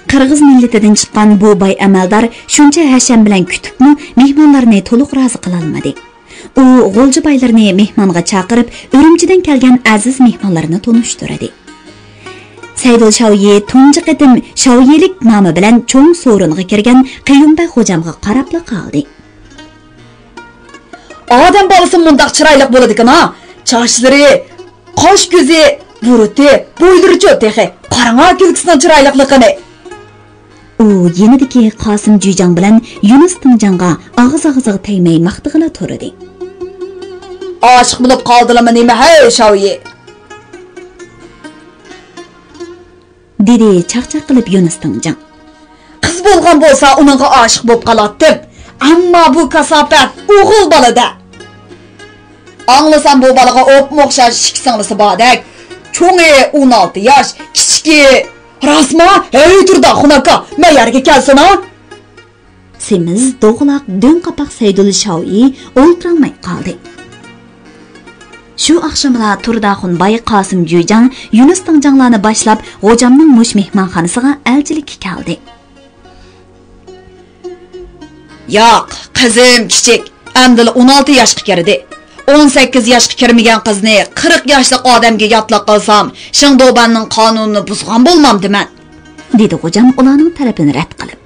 قىرغىز مىللىتىدىن چىققان بۇ باي ئەمەلدار شۇنچە ھەشەم بىلەن كۈتۈپمۇ، مېھمانلارنى تولۇق رازى قىلالمىدى. ئۇ غۇلجا بايلىرىنى مېھمانغا چاقىرىپ، ئۈرۈمچىدىن كەلگەن ئەزىز مېھمانلىرىنى تونۇشتۇردى. سەيدۇل شاۋيى تۇنجى قېتىم شاۋيىلىك نامى بىلەن چوڭ سورۇنغا كىرگەن قېيۇمبەگ غوجامغا قاراپلا قالدى. ئادەم بالىسى مۇنداق چىرايلىق بولىدىكىنا، چاچلىرى، قاش-كۆزى، بۇرۇتى، بويلىرىچۇ تېخى، قاراڭا كۈلكىسىنىڭ چىرايلىقلىقىنى. ئۇ يېنىدىكى قاسىم جۈيجاڭ بىلەن يۇنۇس تىڭجاڭغا ئاغزى-ئاغزىغا تەگمەي ماختىغىلى تۇردى. ئاشىق بولۇپ قالدىلىمۇ نېمە ھەي، شاۋيى؟ دېدى چاقچاق قىلىپ يۇنۇس تىڭجاڭ. قىز بولغان بولسا ئۇنىڭغا ئاشىق بولۇپ قالاتتىم. ئەمما بۇ كاساپەت ئوغۇل بالىدە. ئاڭلىسام بۇ بالىغا ئوپمۇ ئوخشاش ئىككى سىڭلىسى باردەك. چوڭى ئون ئالتە ياش، كىچىكى. راستما؟ ھەي تۇرداخۇن ئاكا، مەيەرگە كەلسىنا. سېمىز، دوغىلاق، دۆڭ قاپاق سەيدۇل شاۋيى ئولتۇرالماي قالدى. شۇ ئاخشاملا تۇرداخۇن باي قاسىم جۈيجاڭ، يۈنۈس تاڭجاڭلارنى باشلاپ، غوجامنىڭ مۇش مېھمانخانىسىغا ئەلچىلىككە كەلدى. ياق، قىزىم كىچىك، ئەمدىلا ئون ئالتە ياشقا كىردى. ئون سەككىز ياشقا كىرمىگەن قىزنى قىرىق ياشلىق ئادەمگە ياتلىق قىلسام، شېڭدۇبەننىڭ قانۇنىنى بۇزغان بولمامدىمەن؟ دېدى غوجام ئۇلارنىڭ تەلىپىنى رەت قىلىپ.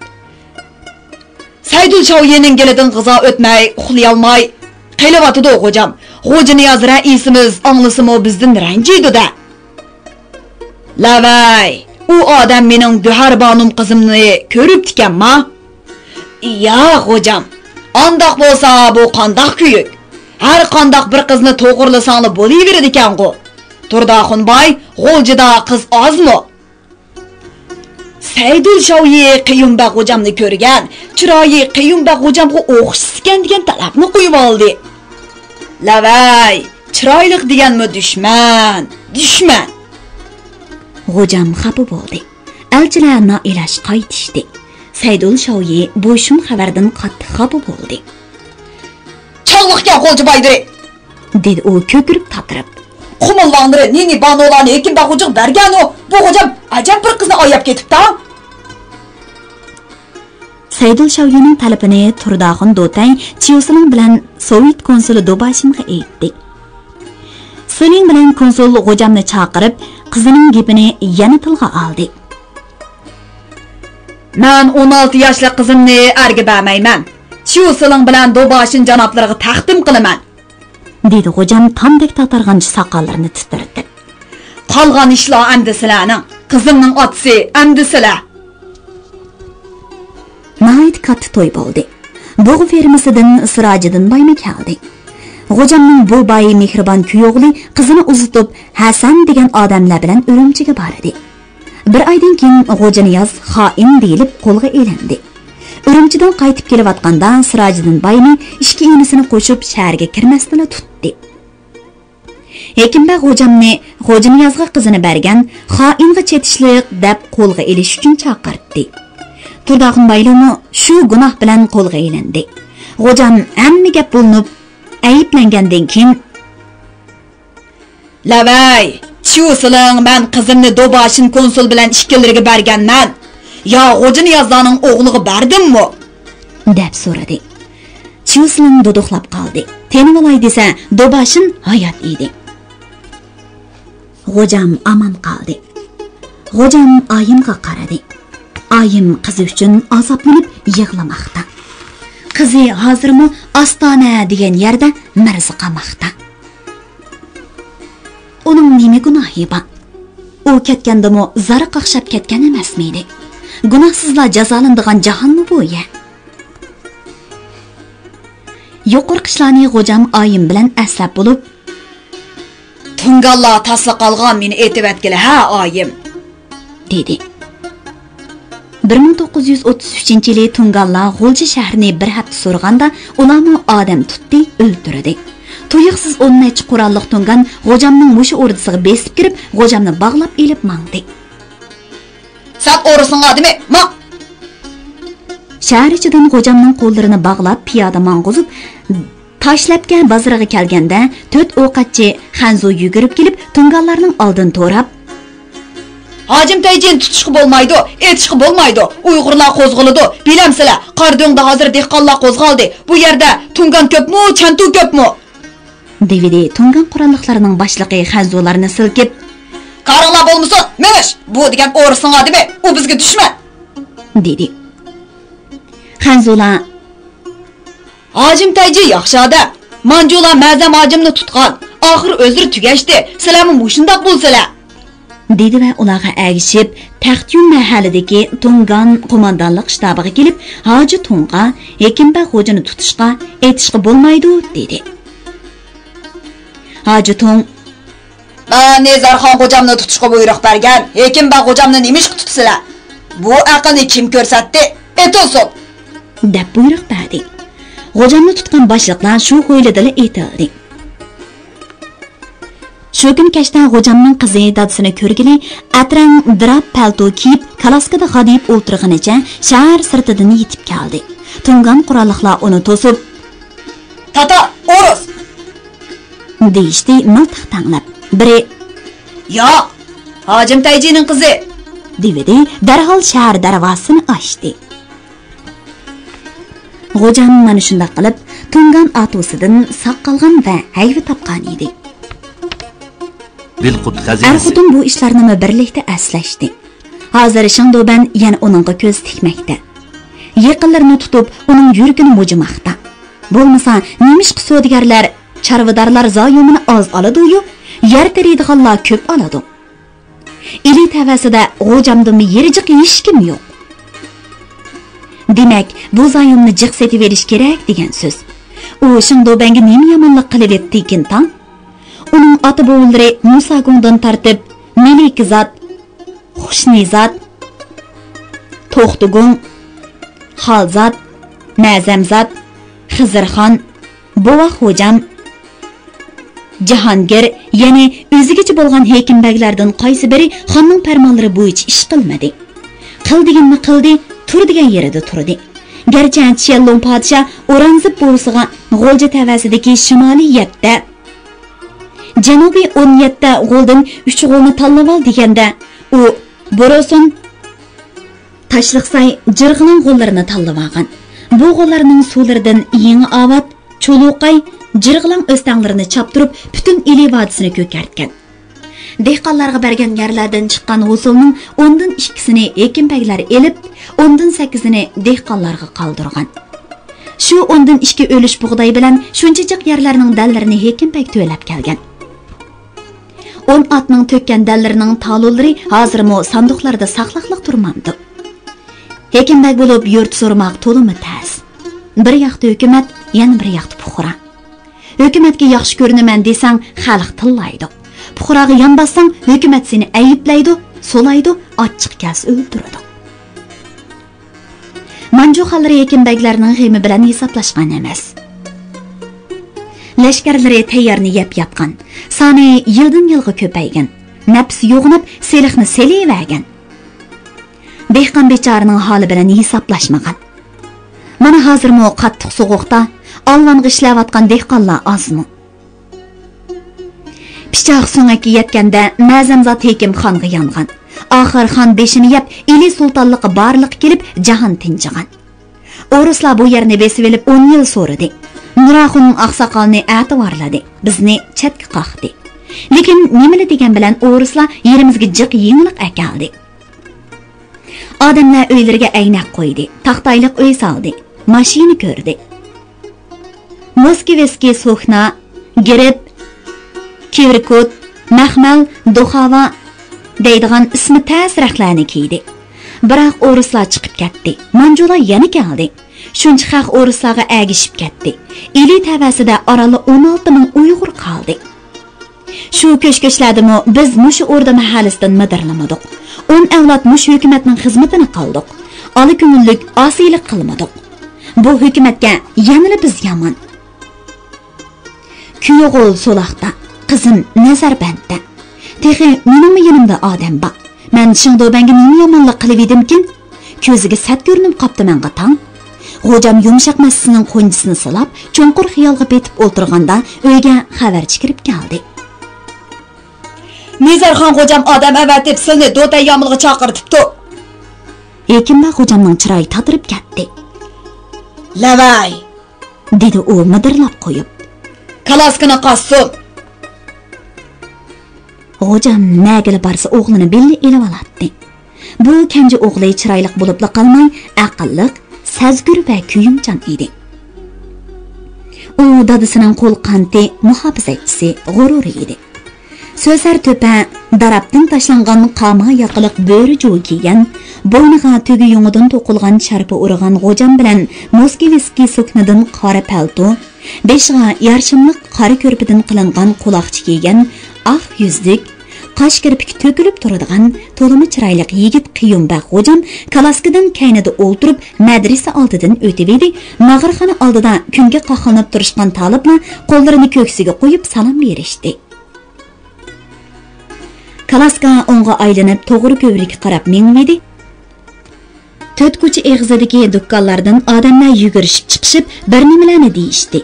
سەيدۇل شاۋيىنىڭ گېلىدىن غىزا ئۆتمەي، ئۇخلىيالماي قېلىۋاتىدۇ، غوجام. غوجىنىياز رەئىسىمىز ئاڭلىسىمۇ بىزدىن رەنجىيدۇ-دە. لەۋەي، ئۇ ئادەم مېنىڭ گۆھەر بانۇم قىزىمنى كۆرۈپتىكەنما؟ يا، غوجام، ئانداق بولسا بۇ قانداق كۆيۈك؟ ھەر قانداق بىر قىزنى توغرىلىساڭلا بولۇۋېرىدىكەنغۇ. تۇرداخۇن باي، غۇلجىدا قىز ئازمۇ؟ سەيدۇل شاۋيى قېيۇمبەگ غوجامنى كۆرگەن، چىرايى قېيۇمبەگ غوجامغا ئوخشىسىكەن دېگەن تەلەپنى قويۇۋالدى. لەۋەي، چىرايلىق دېگەنمۇ دۈشمەن، دۈشمەن! غوجام خاپا بولدى. ئەلچىلەر نائىلاج قايتىشتى. سەيدۇل شاۋيى بۇ شۇم خەۋەردىن قاتتىق خاپا بولدى. چاغلىقكەن غۇلجا بايلىرى! دېدى ئۇ كۆكىرىپ تاتىرىپ. قۇمۇلۋاڭلىرى نىنى بانۇلارنى ھېكىمبەگ غوجىغا بەرگەنۇ، بۇ غوجام ئەجەب بىر قىزنى ئاياپ كېتىپتۇ. سەيدۇل شاۋيىنىڭ تەلىپىنى تۇرداخۇن دوتەي چيۇسىلىڭ بىلەن سوۋېت كونسۇلى دوباشىنغا ئېيتتى. سىلىڭ بىلەن كونسۇل غوجامنى چاقىرىپ، قىزىنىڭ گېپىنى يەنە تىلغا ئالدى. مەن ئون ئالتە ياشلىق قىزىمنى ئەرگە بەرمەيمەن. چيۇسىلىڭ بىلەن دوباشىن جانابلىرىغا تەقدىم قىلىمەن. دېدى غوجام تامدەك تاتارغانچە ساقاللىرىنى تىترىتىپ. قالغان ئىشلار ئەمدى سىلەرنىڭ. قىزىمنىڭ ئاتىسى ئەمدى سىلەر. ناھايىتى كاتتا توي بولدى. بۇغا فېرمىسىدىن سىراجىدىن بايمۇ كەلدى. غوجامنىڭ بۇ باي مېھرىبان كۈيئوغلى قىزىنى ئۇزىتىپ، ھەسەن دېگەن ئادەملەر بىلەن ئۈرۈمچىگە باردى. بىر ئايدىن كېيىن غوجانىياز خائىن دېيىلىپ قولغا ئېلىندى. ئۈرۈمچىدىن قايتىپ كېلىۋاتقاندا سىراجىدىن باينى ئىككى ئىنىسىنى قوشۇپ شەھەرگە كىرمەستىنلا تۇتتى. ھېكىمبەگ غوجامنى غوجانىيازغا قىزىنى بەرگەن خائىنغا چېتىشلىق دەپ قولغا ئېلىش ئۈچۈن چاقىرتتى. تۇرداخۇن بايلىمۇ شۇ گۇناھ بىلەن قولغا ئېلىندى. غوجام ھەممە گەپ بولۇنۇپ ئەيىبلەنگەندىن كېيىن، لەۋەي، چيۇسىلىڭ مەن قىزىمنى دوباشىن كونسۇل بىلەن ئىككىلىرىگە بەرگەنمەن. يا غوجانىيازلارنىڭ ئوغلىغا بەردىممۇ؟ دەپ سورىدى. چيۇسىلىڭ دۇدۇقلاپ قالدى. تېنىۋالاي دېسە، دوباشىن ھايات ئىدى. غوجام ئامان قالدى. غوجام ئايىمغا قارىدى. ئايىم قىزى ئۈچۈن ئازابلىنىپ يىغلىماقتا. قىزى ھازىرمۇ ئاستانە دېگەن يەردە مەرزى قاماقتا. ئۇنىڭ نېمە گۇناھى بار؟ ئۇ كەتكەندىمۇ زارى قاقشاپ كەتكەن ئەمەسمىدى؟ گۇناھسىزلار جازالىنىدىغان جاھانمۇ بۇ يەر؟ يۇقىرىقى ئىشلارنى غوجام ئايىم بىلەن ئەسلەپ بولۇپ، تۇڭگانلار تاسلا قالغان مېنى ئېتىۋەتكىلى ھە، ئايىم! دېدى. بىر مىڭ توققۇز يۈز ئوتتۇز ئۈچىنچى يىلى تۇڭگانلار غۇلجا شەھىرىنى بىر ھەپتە سورىغاندا، ئۇلارمۇ ئادەم تۇتتى، ئۆلتۈردى. تۇيۇقسىز ئون نەچچە قوراللىق تۇڭگان غوجامنىڭ مۇشۇ ئوردىسىغا بېسىپ كىرىپ، غوجامنى باغلاپ ئېلىپ ماڭدى. سەن ئورۇسنىڭ ئادىمى، ماڭ! شەھەر ئىچىدىن غوجامنىڭ قوللىرىنى باغلاپ، پىيادە ماڭغۇزۇپ، تاشلەپكە بازىرىغا كەلگەندە، تۆت ئوقەتچى خەنزۇ يۈگۈرۈپ كېلىپ، تۇڭگانلارنىڭ ئالدىنى توراپ، ھاجىم تەيجىنى تۇتۇشقا بولمايدۇ، ئېتىشقا بولمايدۇ، ئۇيغۇرلار قوزغىلىدۇ، بىلەمسىلەر، قارادۆڭدە ھازىر دېھقانلار قوزغالدى، بۇ يەردە تۇڭگان كۆپمۇ، چەنتۇ كۆپمۇ؟ دېۋىدى تۇڭگان قوراللىقلىرىنىڭ باشلىقى خەنزۇلارنى سىلكىپ، كارىڭلار بولمىسۇن، مېڭىش! بۇ دېگەن ئورۇسنىڭ ئادىمى، ئۇ بىزگە دۈشمەن! دېدى. خەنزۇلار، ھاجىم تەيجى ياخشى ئادەم. مانجۇلار مەزەم ھاجىمنى تۇتقان. ئاخىرى ئۆزلىرى تۈگەشتى. سىلەرمۇ مۇشۇنداق بولسىلە! دېدى ۋە ئۇلارغا ئەگىشىپ، تەختىيۈن مەھەللىدىكى تۇڭگان قوماندانلىق شتابىغا كېلىپ، ھاجى تۇڭغا ھېكىمبەگ غوجىنى تۇتۇشقا، ئېتىشقا بولمايدۇ، دېدى. ھاجى تۇڭ، مەن نىزارخان غوجامنى تۇتۇشقا بۇيرۇق بەرگەن، ھېكىمبەگ غوجامنى نېمىشقا تۇتىسىلەر؟ بۇ ئەقىلنى كىم كۆرسەتتى؟ ئېتىلسۇن! دەپ بۇيرۇق بەردى. غوجامنى تۇتقان باشلىقلار شۇ ھويلىدىلا ئېتىلدى. شۇ كۈنى كەچتە غوجامنىڭ قىزى دادىسىنى كۆرگىلى ئەترەڭ دىراپ پەلتو كىيىپ، كالاسكىدا غادىيىپ ئولتۇرغىنىچە شەھەر سىرتىدىن يېتىپ كەلدى. تۇڭگان قوراللىقلار ئۇنى توسۇپ، تاتار، ئورۇس! دېيىشتى مىلتىق تەڭلەپ. بىرى، ياق، ھاجىم تەيجىنىڭ قىزى، دېۋىدى، دەرھال شەھەر دەرۋازىسىنى ئاچتى. غوجام مانا شۇنداق قىلىپ تۇڭگان ئاتۇسىدىن ساق قالغان ۋە ھەيۋە تاپقان ئىدى. ئەر خوتۇن بۇ ئىشلارنىمۇ بىرلىكتە ئەسلەشتى. ھازىر شېڭدۇبەن يەنە ئۇنىڭغا كۆز تىكمەكتە. يېقىنلىرىنى تۇتۇپ، ئۇنىڭ يۈرىكىنى مۇجۇماقتا. بولمىسا، نېمىشقا سودىگەرلەر، چارۋىدارلار زايومىنى ئاز ئالىدۇ-يۇ، يەر تېرىيدىغانلار كۆپ ئالىدۇ؟ ئىلى تەۋەسىدە غوجامدىنمۇ يېرىجىق ھېچكىم يوق. دېمەك، بۇ زايومنى جىق سېتىۋېلىش كېرەك دېگەن سۆز. ئۇ شېڭدۇبەنگە نېمە يامانلىق قىلىۋېتتىكىنتاڭ؟ ئۇنىڭ ئاتا-بوۋىلىرى موساگۇڭدىن تارتىپ مېلىكىزات، خۇشنىزات، توختىگۇڭ، خالزات، مەزەمزات، خىزىرخان، بوۋاق خوجام، جاھانگىر، يەنى ئۆزىگىچە بولغان ھېكىم بەگلەردىن قايسى بىرى خاننىڭ پەرمانلىرى بويىچە ئىش قىلمىدى. قىل دېگەننى قىلدى، تۇر دېگەن يېرىدە تۇردى. گەرچە چيەنلۇڭ پادىشاھ ئورانزىپ بورىسىغا غۇلجا تەۋەسىدىكى شىمالىي يەتتە، جەنۇبىي ئون يەتتە غۇلدىن ئۈچ غۇلنى تاللىۋال دېگەندە، ئۇ بوروسۇن، تاشلىقساي، جىرغىلاڭ غۇللىرىنى تاللىۋالغان. بۇ غۇللارنىڭ سۇلىرىدىن يېڭى ئاۋات، چۇلۇقاي، جىرغىلاڭ ئۆستەڭلىرىنى چاپتۇرۇپ، پۈتۈن ئىلى ۋادىسىنى كۆكەرتكەن. دېھقانلارغا بەرگەن يەرلەردىن چىققان ھوسۇلنىڭ ئوندىن ئىككىسىنى ھېكىم بەگلەر ئېلىپ، ئوندىن سەككىزىنى دېھقانلارغا قالدۇرغان. شۇ ئوندىن ئىككى ئۆلۈش بۇغداي بىلەن شۇنچە جىق يەرلەرنىڭ دەللىرىنى ھېكىم بەگ تۆلەپ كەلگەن. ئون ئاتنىڭ تۆككەن دەللىرىنىڭ تالونلىرى ھازىرمۇ ساندۇقلاردا ساقلاقلىق تۇرمامدۇ؟ ھېكىم بەگ بولۇپ يۇرت سورىماق تولىمۇ تەس. بىر ياقتا ھۆكۈمەت، يەنە بىر ياقتا پۇقرا. ھۆكۈمەتكە ياخشى كۆرۈنىمەن دېسەڭ، خەلق تىللايدۇ. پۇقراغا يان باسساڭ، ھۆكۈمەت سېنى ئەيىبلەيدۇ، سولايدۇ، ئاچچىقى كەلسە ئۆلتۈرىدۇ. مانجۇ خانلىرى ھېكىم بەگلەرنىڭ غېمى بىلەن ھېسابلاشقان ئەمەس. لەشكەرلىرى تەييارنى يەپ ياتقان، سانى يىلدىن يىلغا كۆپەيگەن، نەپىسى يوغىنىپ، سېلىقنى سېلىۋەرگەن. دېھقان بىچارىنىڭ ھالى بىلەن ھېسابلاشمىغان. مانا ھازىرمۇ قاتتىق سوغۇقتا ئالۋانغا ئىشلەۋاتقان دېھقانلار ئازمۇ؟ پىچاق سۆڭەككە يەتكەندە مەزەمزات ھېكىم خانغا يانغان. ئاخىر خان بېشىنى يەپ، ئىلى سۇلتانلىقى بارلىققا كېلىپ، جاھان تىنچىغان. ئورۇسلار بۇ يەرنى بېسىۋېلىپ ئون يىل سورىدى. نۇراخۇن ئاقساقالنى ئەتىۋارلىدى، بىزنى چەتكە قاقتى. لېكىن نېمىلا دېگەن بىلەن ئورۇسلار يېرىمىزگە جىق يېڭىلىق ئەكەلدى. ئادەملەر ئۆيلىرىگە ئەينەك قويدى، تاختايلىق ئۆي سالدى، ماشىنا كۆردى. موسكۋىسكىي سوكنا، گىرىپ، كىۋىركوت، مەخمەل، دوخاۋا دەيدىغان ئىسمى تەس رەختلەرنى كىيدى. بىراق ئورۇسلار چىقىپ كەتتى. مانجۇلار يەنە كەلدى. شۇنچە خەق ئورۇسلارغا ئەگىشىپ كەتتى. ئىلى تەۋەسىدە ئارانلا ئون ئالتە مىڭ ئۇيغۇر قالدى. شۇ كۆچ-كۆچلەردىمۇ بىز مۇشۇ ئوردا مەھەللىسىدىن مىدىرلىمىدۇق. ئون ئەۋلاد مۇشۇ ھۆكۈمەتنىڭ خىزمىتىنى قىلدۇق. ئالا كۆڭۈللۈك، ئاسىيلىق قىلمىدۇق. بۇ ھۆكۈمەتكە يەنىلا بىز يامان. كۈيئوغۇل سولاقتا، قىزىم نەزەربەندتە. تېخى مېنىڭمۇ يېنىمدا ئادەم بار. مەن شېڭدۇبەنگە نېمە يامانلىق قىلىۋىدىمكىن؟ كۆزىگە سەت كۆرۈنۈپ قاپتۇ ماڭا تاڭ. غوجام يۇمشاق مەسىلىنىڭ قونچىسىنى سىلاپ، چوڭقۇر خىيالغا پېتىپ ئولتۇرغاندا، ئۆيگە خەۋەرچى كىرىپ كەلدى. نىزارخان غوجام ئادەم ئەۋەتىپ، سىلنى دوتەي يامىلىغا چاقىرتىپتۇ. ھېكىمبەگ غوجامنىڭ چىرايى تاتىرىپ كەتتى. لەۋەي! دېدى ئۇ مىدىرلاپ قويۇپ. كالاسكىنى قاچسۇن! غوجام نەگىلا بارسا ئوغلىنى بىللە ئېلىۋالاتتى. بۇ كەنجى ئوغلى چىرايلىق بولۇپلا قالماي، ئەقىللىق، سەزگۈر ۋە كۆيۈمچان ئىدى. ئۇ دادىسىنىڭ قول قانىتى، مۇھاپىزەتچىسى، غۇرۇرى ئىدى. سۆسەر تۆپە، داراپتىن تاشلانغان قاما ياقىلىق بۆرە جۇۋا كىيگەن، بوينىغا تۆگە يۇڭىدىن توقۇلغان شارپا ئورىغان غوجام بىلەن موسكۋىسكىي سۇكنىدىن قارا پەلتو، بېشىغا يارشىملىق قارا كۆرپىدىن قىلىنغان قۇلاقچا كىيگەن، ئاق يۈزلۈك، قاش كىرپىكى تۆكۈلۈپ تۇرىدىغان تولىمۇ چىرايلىق يىگىت قېيۇمبەگ غوجام كالاسكىدىن كەينىدە ئولتۇرۇپ، مەدرىسە ئالدىدىن ئۆتۈۋىدى، ناغرىخانا ئالدىدا كۈنگە قاقلىنىپ تۇرۇشقان تالىپلار قوللىرىنى كۆكسىگە قويۇپ سالام بېرىشتى. كالاسكا ئوڭغا ئايلىنىپ، توغرا كۆۋرۈككە قاراپ مېڭىۋىدى. تۆت كوچا ئېغىزىدىكى دۇكانلاردىن ئادەملەر يۈگۈرۈشۈپ چىقىشىپ، بىر نېمىلەرنى دېيىشتى.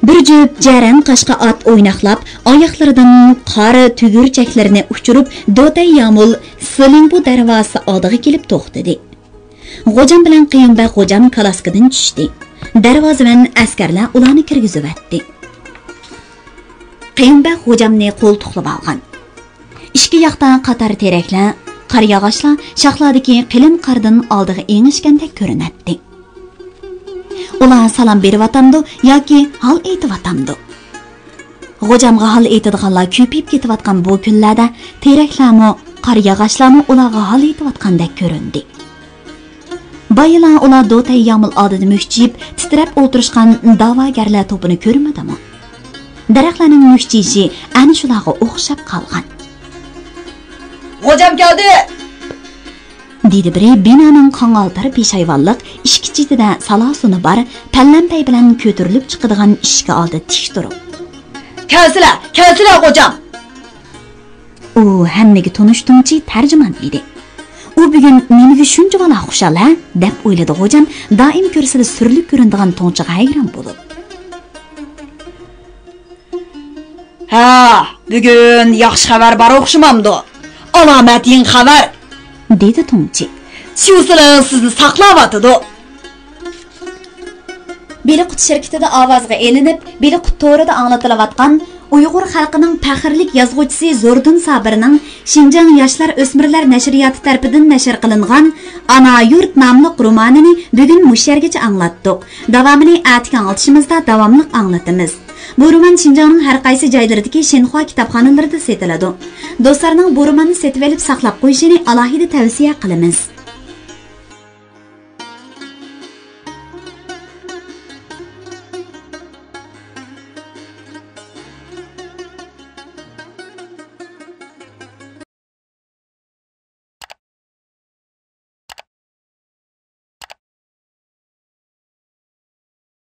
بىر جۈپ جەرەن قاشقا ئات ئويناقلاپ، ئاياقلىرىدىن قار تۈگۈرچەكلىرىنى ئۇچۇرۇپ، دوتەي يامۇل سىلىڭبۇ دەرۋازىسى ئالدىغا كېلىپ توختىدى. غوجام بىلەن قېيۇمبەگ غوجام كالاسكىدىن چۈشتى. دەرۋازىۋەن ئەسكەرلەر ئۇلارنى كىرگۈزۈۋەتتى. قېيۇمبەگ غوجامنى قولتۇقلىۋالغان. ئىككى ياقتا قاتار تېرەكلەر، قارىياغاچلار شاخلاردىكى قېلىن قاردىن ئالدىغا ئېڭىشكەندەك كۆرۈنەتتى. ئۇلار سالام بېرىۋاتامدۇ ياكى ھال ئېيتىۋاتامدۇ؟ غوجامغا ھال ئېيتىدىغانلار كۆپىيىپ كېتىۋاتقان بۇ كۈنلەردە تېرەكلەرمۇ، قارىياغاچلارمۇ ئۇلارغا ھال ئېيتىۋاتقاندەك كۆرۈندى. بايىلا ئۇلار دوتەي يامۇل ئالدىدا مۈكچىيىپ، تىترەپ ئولتۇرۇشقان داۋاگەرلەر توپىنى كۆرمىدىمۇ؟ دەرەخلەرنىڭ مۈكچىيىشى ئەنە شۇلارغا ئوخشاپ قالغان. «غوجام كەلدى!» دېدى بىرى بىنانىڭ قاڭالتىر پېشايۋانلىق ئىككى چېتىدە سالاسۇنى بار، پەللەمپەي بىلەن كۆتۈرۈلۈپ چىقىدىغان ئىشىكى ئالدىدا تىك تۇرۇپ. «كەلسىلە، كەلسىلە، غوجام!» ئۇ ھەممىگە تونۇش تۇڭچى تەرجىمان ئىدى. ئۇ بۈگۈن نېمىگە شۇنچىۋالا خۇشال ھە؟ دەپ ئويلىدى غوجام، دائىم كۆرسىلا سۈرلۈك كۆرۈنىدىغان تۇڭچىغا ھەيران بولۇپ. «ھە، بۈگۈن ياخشى خەۋەر بار ئوخشىمامدۇ؟ ئالامەت يېڭى خەۋەر!» دېدى تۇڭچى. «چيۇسىلىڭ سىزنى ساقلاۋاتىدۇ.» بېلىققۇت شىركىتىدە ئاۋازغا ئېلىنىپ، بېلىققۇت تورىدا ئاڭلىتىلىۋاتقان ئۇيغۇر خەلقىنىڭ پەخىرلىك يازغۇچىسى زوردۇن سابىرنىڭ شىنجاڭ ياشلار ئۆسمۈرلەر نەشرىياتى تەرىپىدىن نەشر قىلىنغان ئانا يۇرت ناملىق رومانىنى بۈگۈن مۇشۇ يەرگىچە ئاڭلاتتۇق. داۋامىنى ئەتىكى ئاڭلىتىشىمىزدا داۋاملىق ئاڭلىتىمىز. بۇ رومان شىنجاڭنىڭ ھەر قايسى جايلىرىدىكى شىنخۇا كىتابخانىلىرىدا سېتىلىدۇ. دوستلارنىڭ بۇ روماننى سېتىۋېلىپ ساقلاپ قويۇشىنى ئالاھىدە تەۋسىيە قىلىمىز.